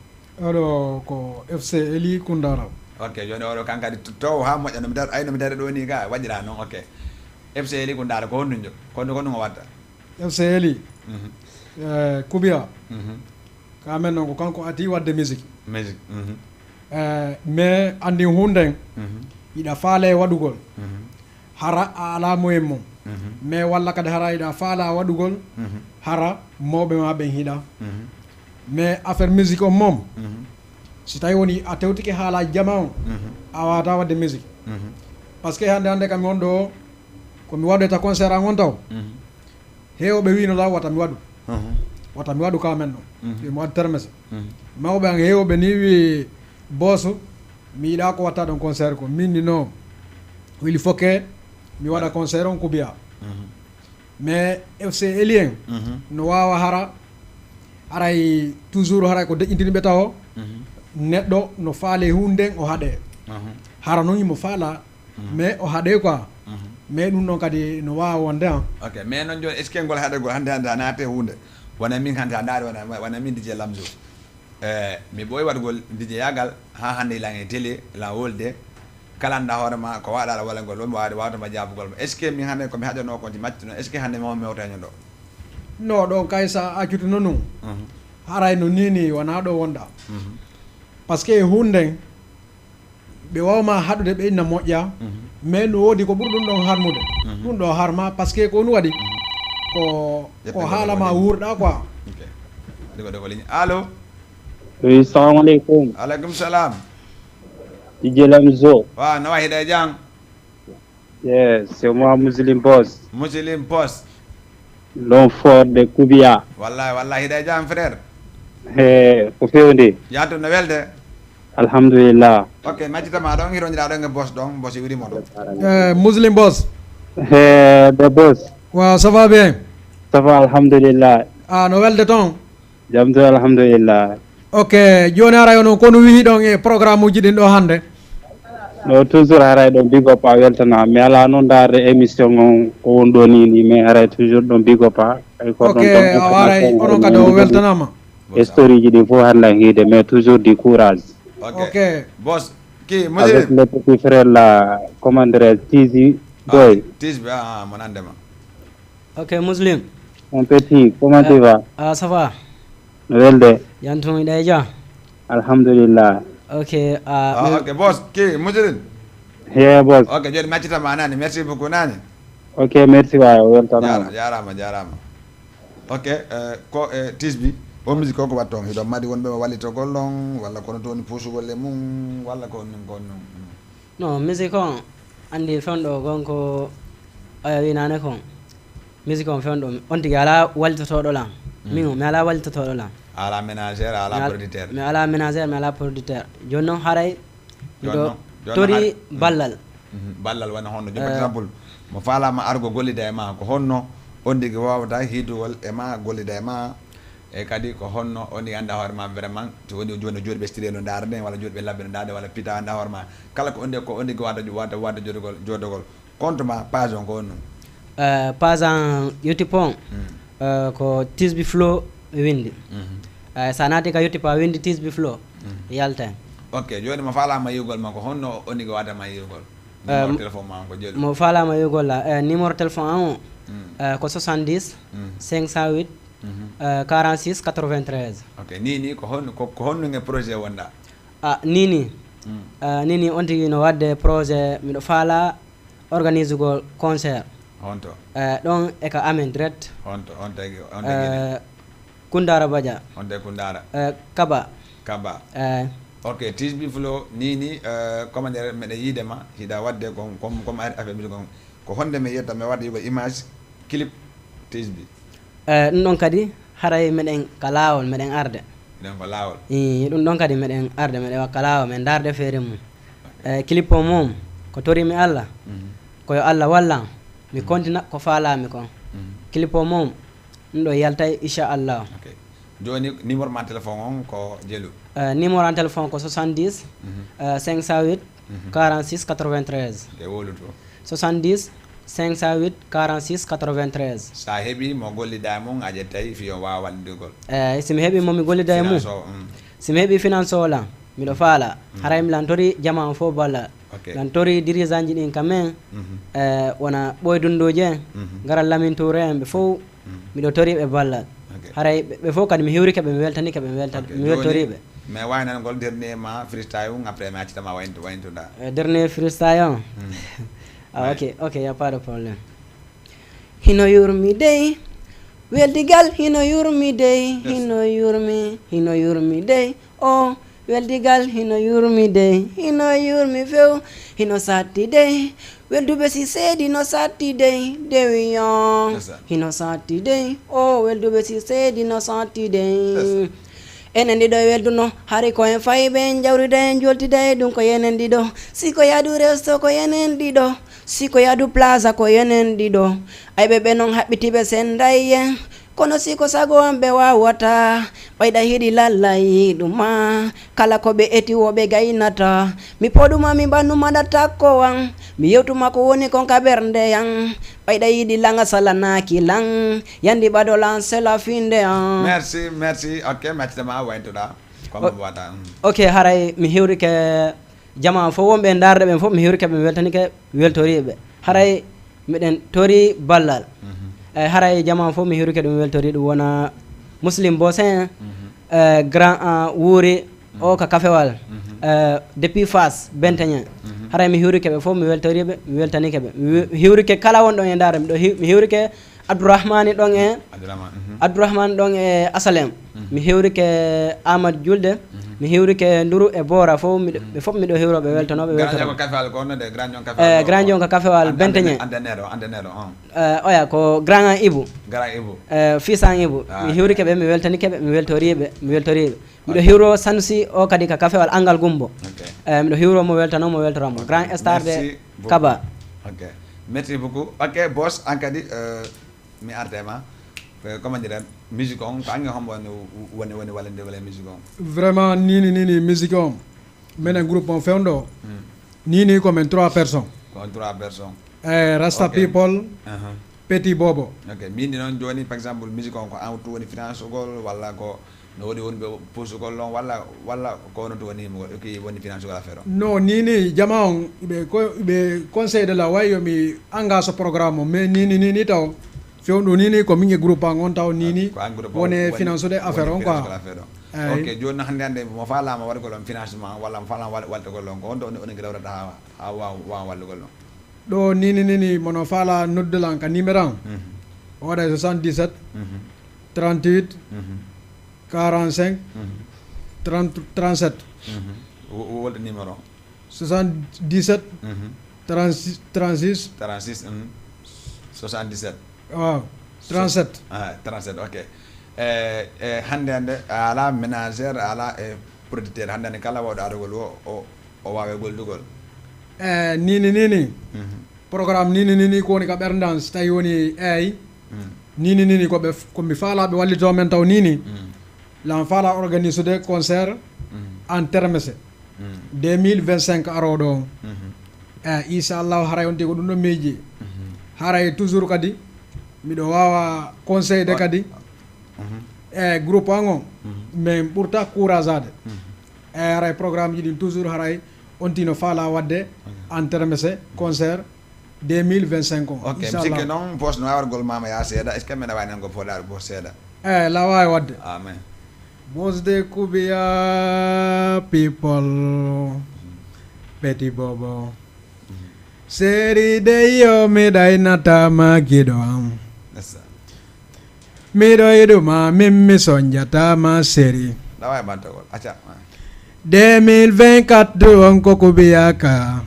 Oɗo ko F C Eli Kundara. Ok, joni oɗo kankadi towo ha moƴƴa no mi dar ay no mi dari ɗo ni ga waɗira noon ok. F C Eli Kundara ko honɗum jo? Ko honɗum ko honɗum o watta? F C Eli. Kubiya. Ka men noon ko kanko ati wadde musique. Musique. Mais anndi hunden yiɗa faale e waɗugol. Hara a alaa moyen mum. Mais walla kadi hara yiɗa faala waɗugol. Hara mawɓe ma ɓen hiɗa. Mais affaire musique on mom. Si tawi woni a tewtike haala jama on. A wawata wadde musique. Parce que hande hande kam on ɗo ko mi waɗoyta concert an on taw. Heewɓe wiino law wata mi waɗu. Wata mi waɗu ka men ɗo. Yo mi waɗu termese. Mawɓe an heewɓe ni wi booso mi yiɗa ko watta ɗon concert ko min ni non. Wili fokke mi waɗa concert on kubiya. Mais F C Elien no wawa hara haray toujours haray ko deƴƴintini ɓe tawo neɗɗo no faale hunde o haɗe. Hara noon himo faala mais o haɗe quoi. Mais ɗum ɗon kadi no wawa wonde an. Ok mais noon joni est ce que ngol haɗagol hande hande a naate hunde wona min hande a ndaari wona min dj lamzo e mi ɓooyi waɗgol dj yagal ha hande ilan e télé ilan wolde kala anda hoore ma ko waɗa ala wala ngol ɗum wawi wawtoma jabugol ma est ce que min hande komi haƴano kon ti maccuno est ce que hande mama mewtaño ɗo. No ɗon kay sa accutuno ɗum haray no nini wona ɗo wonɗa. Par ce que e hunden ɓe wawma haɗude ɓe inna moƴƴa mais no woodi ko ɓuri ɗum ɗon harmude. Ɗum ɗo harma par ce que ko ɗum waɗi ko ko haalama wurɗa quoi. Allo. Oui, salamu aleykum. Aleykum salam. Dj Lamzo. Wa no wahiɗa e jam? Yes, c'est moi Muslim Boss. Muslim Boss. L'homme fort de Kubia. Wallahi wallahi hiɗa e jam frère. He ko fewde. Yaltu no welde. Alhamdulillah. Ok, maccita ma ɗon hironjira ɗon e boss ɗon boss iwrimo ɗon. Eh, Muslim boss. Eh, the boss. Wa ça va bien. Ça va alhamdulillah. Ah, no welde ton. Jam to alhamdulillah. Ok, joni ara yo non kono wihi ɗon e programme uji ɗin ɗo hande. No toujours haray ɗon big up a weltana mi ala noon darde émission on ko won ɗo ni ni mais haray toujours ɗon big up a. Ok, a waray onon kadi o weltanama. Historiji ɗin fof handan hiide mais toujours du courage. Ok. Boss, qui avec le petit frère la commandre Tizi Boy. Tizi ah mon andema. Ok, Muslim. Mon petit, comment tu vas? Ah, ça va? No welde? Yantum iɗa e jam? Alhamdulillah. Ok, ah, Ah, mi- ok, boss, ki Muslim. He boss. Ok, joni mi accitama nani, merci beaucoup nani. Ok, merci waay, o Jara, weltanama. jarama, jarama. Ok, eh, ko e tisbi, o musique o ko watta on, hiɗo mari wonɓe wallitogol on, walla kono toni puusugol e mum, walla ko on ko on. Non, musique on, andi fewndo gon ko oya winane kon. Musique on fewndo, on tigi ala wallitotoɗo lan. Min o, mi ala wallitotoɗo lan. Ala ménagère, ala Mi al- producteur. Mi ala ménagère, mi ala producteur. Joni non haray Joni miɗo non, joni tori haray- ballal. Mhm. Ballal wona honno, joni par Eh. exemple, mo falama argo gollida e ma, ko honno on tigi wawata hiidugol e ma, gollida e ma, e kadi ko honno on tigi anda hoore ma vraiment, so woni joni joɗi ɓe style no darde, walla joɗi ɓe labbe no darde, walla pita anda hoore ma, kala ko on tigi, ko on tigi wata, wata, wata joɗogol, joɗogol, compte ma, page on ko honno? Eh, page an YouTube on, Mm. eh, ko Tisbi Flow windi. Mhm. Eh, sa naati ka YouTube a windi Tisbi Flow, Mhm. yalta. Ok, joni mo falama yiwgol ma, ko honno on tigi wata ma yiwgol? Eh, Numéro téléphone ma on ko jelu. Mo falama yiwgol la, eh, numéro téléphone an o, Mm. eh, ko soixante-dix, Mm. cinq cent huit, Mhm. eh, quarante-six, quatre-vingt-treize. Ok, ni, ni, ko honno, ko, ko honno e projet wonda? Ah, ni ni. Mm. Ah, ni ni on tigi no wadde projet, miɗo faala organisugol concert. Honto? Eh, ɗon e ka amen direct. Honto, on tagi, on tagi. Eh, Kundara Baja. On tagi Kundara. Eh, Kaba. Kaba. Eh, Ok, Tisbi Flow, ni ni, eh, comment dire, meɗen yiide ma, hiɗa wadde ko, comme, comme ari affaire musique on. Ko honde mi yetta, mi wadde yugo image, clip, Tisbi. eh, ɗum ɗon kadi haray meɗen ka laawol, meɗen arde. Ɗum ko laawol. Ii, ɗum ɗon kadi meɗen arde, meɗen wakka laawol, men darde feere mum. Eh, clip o mum, ko torimi Allah, Mhm. ko yo Allah wallan, mi kontina ko faalami kon. Mhm. Clip o mum, ɗum ɗo yaltay, inchallah. Ok. Joni, numéro ma téléphone on ko jelu? Eh, numéro an téléphone ko soixante-dix, Mhm. eh, cinq cent huit, Mhm. quarante-six, quatre-vingt-treize. Ok, woluto. Soixante-dix, cinq cent huit, quarante-six, quatre-vingt-treize. Sa heɓi mo gollida e mum, a ƴettay fiyo wawa wallidugol. Eh, si mi heɓi mo mi gollida e mum, Finance o, mm. Si mi heɓi finance o lan, miɗo faala. Haray mi lantori jama on fof balla. Ok. Lantori dirigeant ji ɗin ka men, Mhm. eh, wona ɓoydunduji en, Mhm. garal Lamin Touré en, ɓe fof, miɗo tori ɓe balla. Ok. Haray ɓe, ɓe fof kadi mi hiwrike ɓe, mi weltanike ɓe, mi welta-, Ok. mi weltori Joni, ɓe. Mais wawi nan gol dernier ma freestyle on, après mi accitama wayntu, wayntuɗa. Eh, dernier freestyle on. Ah, ok, ok, y a pas de problème. Hino yurmi dey, weldigal hino yurmi dey, hino yurmi, hino yurmi dey. O, weldigal hino yurmi dey, hino yurmi few, hino satti dey. Welduɓe si seedi no satti dey, dewiyon. Hino satti dey, o, welduɓe si seedi no satti dey. Enen ɗiɗo e welduno, hari ko en fayi ɓe en jawrida en joltida e ɗum ko yenen ɗiɗo. Si ko yaadu resto ko yenen ɗiɗo, si ko yaadu plaza ko yenen ɗiɗo. Ayɓe ɓe noon haɓɓitiɓe sendayye, kono si ko sago am ɓe wawata. Ɓayɗa hiɗi lallay ɗuma, kala ko ɓe eti wo ɓe gaynata. Mi poɗuma mi ɓannuma ɗa takko an, mi yewtuma ko woni kon ka ɓernde an. Ɓayɗa yiɗi langa salanaki lan, yandi ɓaɗo lan sela finde an. Merci, merci. Ok, merci ma wayntuɗa. Comme wata. Mm. Ok, haray mi hiwrike jama fof wonɓe e ndaarde ɓen fof, mi hiwrike ɓe, mi weltanike, weltoriɓe. Haray miɗen tori ballal. Eyyi, haray jama fof mi hiwrike ɗum, weltori ɗum wona Muslim Boss en, eh, grand an wuuri o ka Kafewal, eh, depuis Fass, Benteñe. Haray mi hiwrike ɓe fof, mi weltoriɓe, mi weltanike ɓe. Mi wi-, mi hiwrike kala wonɗon e ndaarde, miɗo hi-, mi hiwrike Abdourahmani ɗon e Abdourahmane. Abdourahmane ɗon e Asalem. Mi hiwrike Amadou Julde. Mi hiwrike Nduru e Boora fof, miɗo, ɓe fof miɗo hiwro ɓe weltanooɓe, Grand weltanooɓe. Ko Kafewal ko honno de, Grand Jon Kafewal Eh, ko Grand Jon ka Kafewal, Benteñe. Antenaire o, antenaire o, on. Eh, oya ko grand an Ibu. Grand Ibu. Eh, fils an Ibu. Ah, Mi ok. Hiwrike ɓe, mi weltanike ɓe, mi weltoriɓe, mi weltoriɓe. Miɗo hiwro Sanusi o kadi ka Kafewal Angal Gumbo. Ok. Eh, miɗo hiwro mo, weltano mo, weltoro mo. Grand star de Merci beaucoup. Kaba. Ok. Merci beaucoup. Ok, boss, an kadi, euh, mi artema. Euh, comment dire, musique on, ko ange hombo woni, woni, woni wallinde wala musique on. Vraiment, nini, nini, musique on. Menen groupe on fewndo. Nini ko men trois personnes. Ko on trois personnes. Eh, Rasta Ok. People, Aha. Petit Bobo. Ok, min noon joni, par exemple, musique on ko an tu woni financugol walla ko no woni woni ɓe puusugol on walla, walla ko ono tu woni himo, ki woni financugol affaire on? Non, nini, jama on, ɓe ko, ɓe conseil de la way yo mi engage programme on, mais nini, nini taw. Fewndo nini ko min e groupe an on taw nini. Wone financeude affaire on quoi. Ok, joni hande hande mo falama wargol on financement walla mo falama wal- waltogol on, ko honto on on grawrata ha ha wawa wawa wallugol on? Ɗo nini nini mono fala noddulan ka numéro an. O waɗa soixante-dix-sept, trente-huit, quarante-cinq, trente, trente-sept. Wolde numéro? Soixante-dix-sept, trente-six, trente-six. Trente-six, soixante-dix-sept. Waaw. Trente-sept. Ah, trente-sept, ok. E e hande hande a ala ménagère, a ala e producteur, hande hande kala wawɗo arogol o o o wawe goldugol? E nini nini, programme nini nini ko woni ka ɓerdan so tawi woni eyi. Nini nini ko ɓe ko mi faala ɓe wallito men taw nini. Lan faala organisude concert en termese deux mille vingt-cinq aroɗo on. E inchallahu haray on tigi ko ɗum ɗo miiji. Haray toujours kadi miɗo wawa conseil de kadi e groupe an on min ɓurta courage ade. E haray programme ji ɗin toujours haray on tino faala wadde en termese concert deux mille vingt-cinq on. Ok, mi sikke noon boss no wawi wargol mama ya seeɗa, est ce que mbeɗa wawi nango fodar boss seeɗa? E la wawi wadde. Amen. Boss de kubiya people, petit bobo. Seri de yo mi ɗaynatama giɗo am. Miɗo yiɗuma min mi sonjatama seri. Ɗawa e ɓantagol acca. Deux mille vingt-quatre du on ko kubiyaka.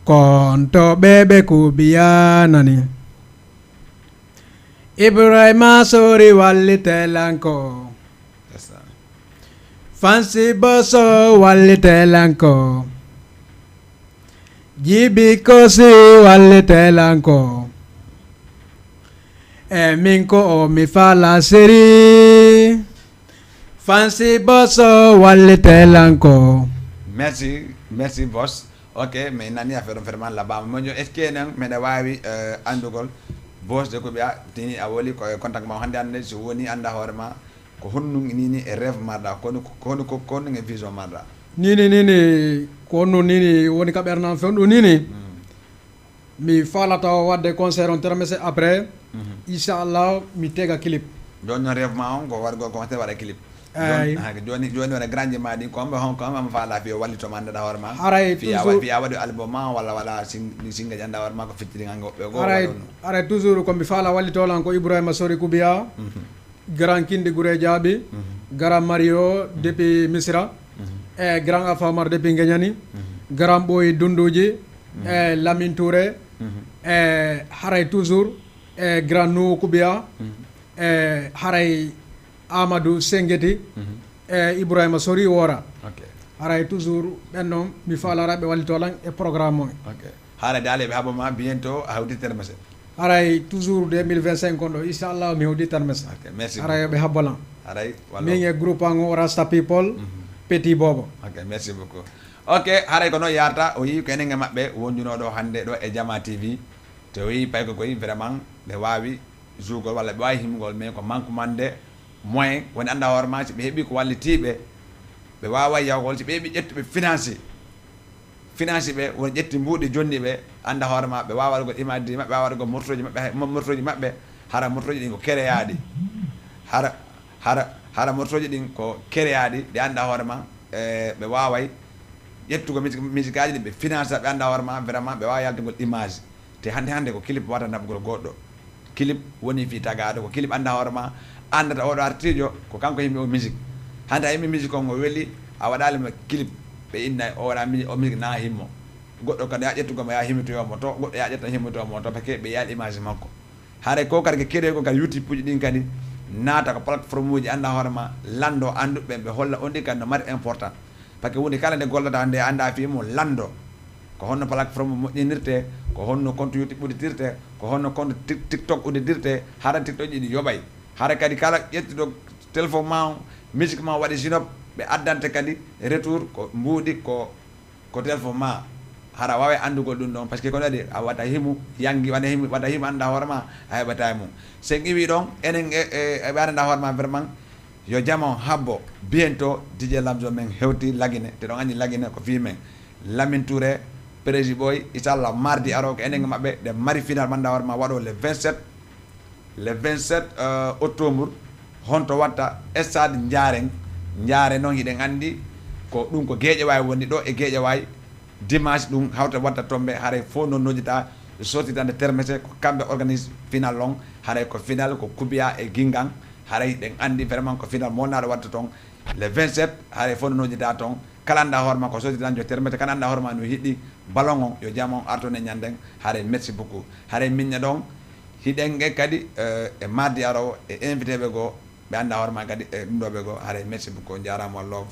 Kon to ɓeɓe kubiyanani. Ibrahima sori wallitelanko. Fansi boso wallitelanko. Jibi kosi wallitelanko. E min ko o mi fala seri. Fansi boso wallitelanko. Merci, merci boss. Ok, mi nani affaire on vraiment labama moƴƴo. Est ce que enen meɗa wawi andugol boss de ko ɓe a tini a woli ko e contact ma hande hande so woni anda hoore ma? Ko honno nini e rêve marɗa, kono kono ko kono e vision marɗa? Nini nini ko honno nini woni ka ɓernam fewndo nini. Mi faalata o wadde concert on termese après. Inchallah mi tega clip. Joni noon rêve ma on ko wargo concert waɗa clip. Joni joni wona grandi ma ɗin ko homɓe hon ko homɓe ama faala fi o wallito ma ndeɗa hoore ma? Haray toujours fi a waɗi album ma walla wala single ƴanda hoore ma ko fittiri ngal goɓɓe goo? Haray toujours ko mi faala wallitolan ko Ibrahima Sori Kubiya. Grand Kindi Gure Jaabi, Grand Mario depuis Misira, e Grand Alpha Omar depuis Ngeñani, Grand Ɓooyi Dunduuji, e Lamine Touré, e haray toujours, e Grand Nuhu Kubiya, e haray Amadou Sengeti, e Ibrahima Sori Wora. Haray toujours ɓen noon mi faalaraɓe wallitolan e programme on. Haray daale ɓe haɓa ma bientôt a hawti termese. Haray toujours deux mille vingt-cinq on ɗo inchallah mi hewdi tan mesa. Ok, merci. Haray yo ɓe habbolan. Haray min e groupe an o Rasta People, Petit Bobo. Ok, merci beaucoup. Ok, haray ko noon yarta o yii ko enen e maɓɓe wonjunoɗo hannde ɗo e Jama T V. Te o yii payko koye vraiment ɓe waawi jougol walla ɓe waawi himgol mais ko manque mande moyen woni annda hoore ma si ɓe heɓi ko wallitiiɓe ɓe waawa yahgol si ɓe heɓi ƴettuɓe financé. Finance ɓe woni ƴetti mbuuɗi jonni ɓe annda hoore ma ɓe wawa waɗugol image ji maɓɓe wawa waɗugol mortoji maɓɓe hay mortoji maɓɓe hara mortoji ɗin ko kereyaaɗi. Hara hara hara mortoji ɗin ko kereyaaɗi ɗi annda hoore ma. E ɓe waway ƴettugol misikaji ɗin ɓe finance ɓe annda hoore ma vraiment ɓe wawa yaltugol image. Te hannde hannde ko clip wata naɓugol goɗɗo. Clip woni fi tagaɗo ko clip annda hoore ma. Anndata oɗo artijo ko kanko yimɓe o musique. Hannde a yimɓe musique on o weli a waɗali mo clip ɓe inna o waɗa musique o musique na himmo. Goɗɗo kadi ya ƴettugo mo ya himitoyo mo to goɗɗo ya ƴetta himitoyo mo to parce que ɓe yal image makko. Haray ko kadi ko keɗoy ko kadi youtube uji ɗin kadi naata ko plateforme uji annda hoore ma. Lanndo annduɓe ɓe holla on ɗi kadi no mari important. Parce que woni kala nde gollata nde annda fi mo lanndo ko honno plateforme moƴƴinirte, ko honno compte youtube udditirte, ko honno compte tiktok udditirte. Hara tiktok ɗiɗi yoɓay. Hara kadi kala ƴettuɗo téléphone ma on musique ma waɗi sinop ɓe addante kadi retour ko mbuuɗi ko ko téléphone ma. Hara wawa anndugol ɗum ɗon parce que kono waɗi a waɗa himu yangi waɗa himu waɗa himu annda hoore ma. A heɓata e mum sen iwi ɗon enen e ɓe annda hoore ma vraiment. Yo jama on habbo. Bientôt dj lamzo men hewti lagine te ɗon anndi lagine ko fi men. Lamin touré Prési Ɓooy, inchallah, mardi aroowo ko enen e maɓɓe, ɗe mari final, manda hoore ma waɗo le vingt-sept, le vingt-sept, euh, octobre. Honto watta stade Njaareng? Njaareng noon, hiɗen anndi ko ɗum ko Geejawaay woni ɗo e Geejawaay. Dimanche ɗum hawta watta tombe, haray fof noon nojjita, sotitande termete, ko kamɓe organise final on. Haray ko final ko Kubiya e Gingang. Haray ɗen anndi vraiment ko final molnaɗo watta toon le vingt-sept. Haray fof no nojjita toon. Kala annda hoore ma ko soti tan jo termete, kala annda hoore ma no hiɗi ballon on, yo jam on arto ne ñanden. Haray merci beaucoup. Haray minne ɗon, hiɗen e kadi, eh, e mardi arowo e invité ɓe goo, ɓe annda hoore ma kadi e ɗum ɗo ɓe goo. Haray merci beaucoup, on jaaraama, on love.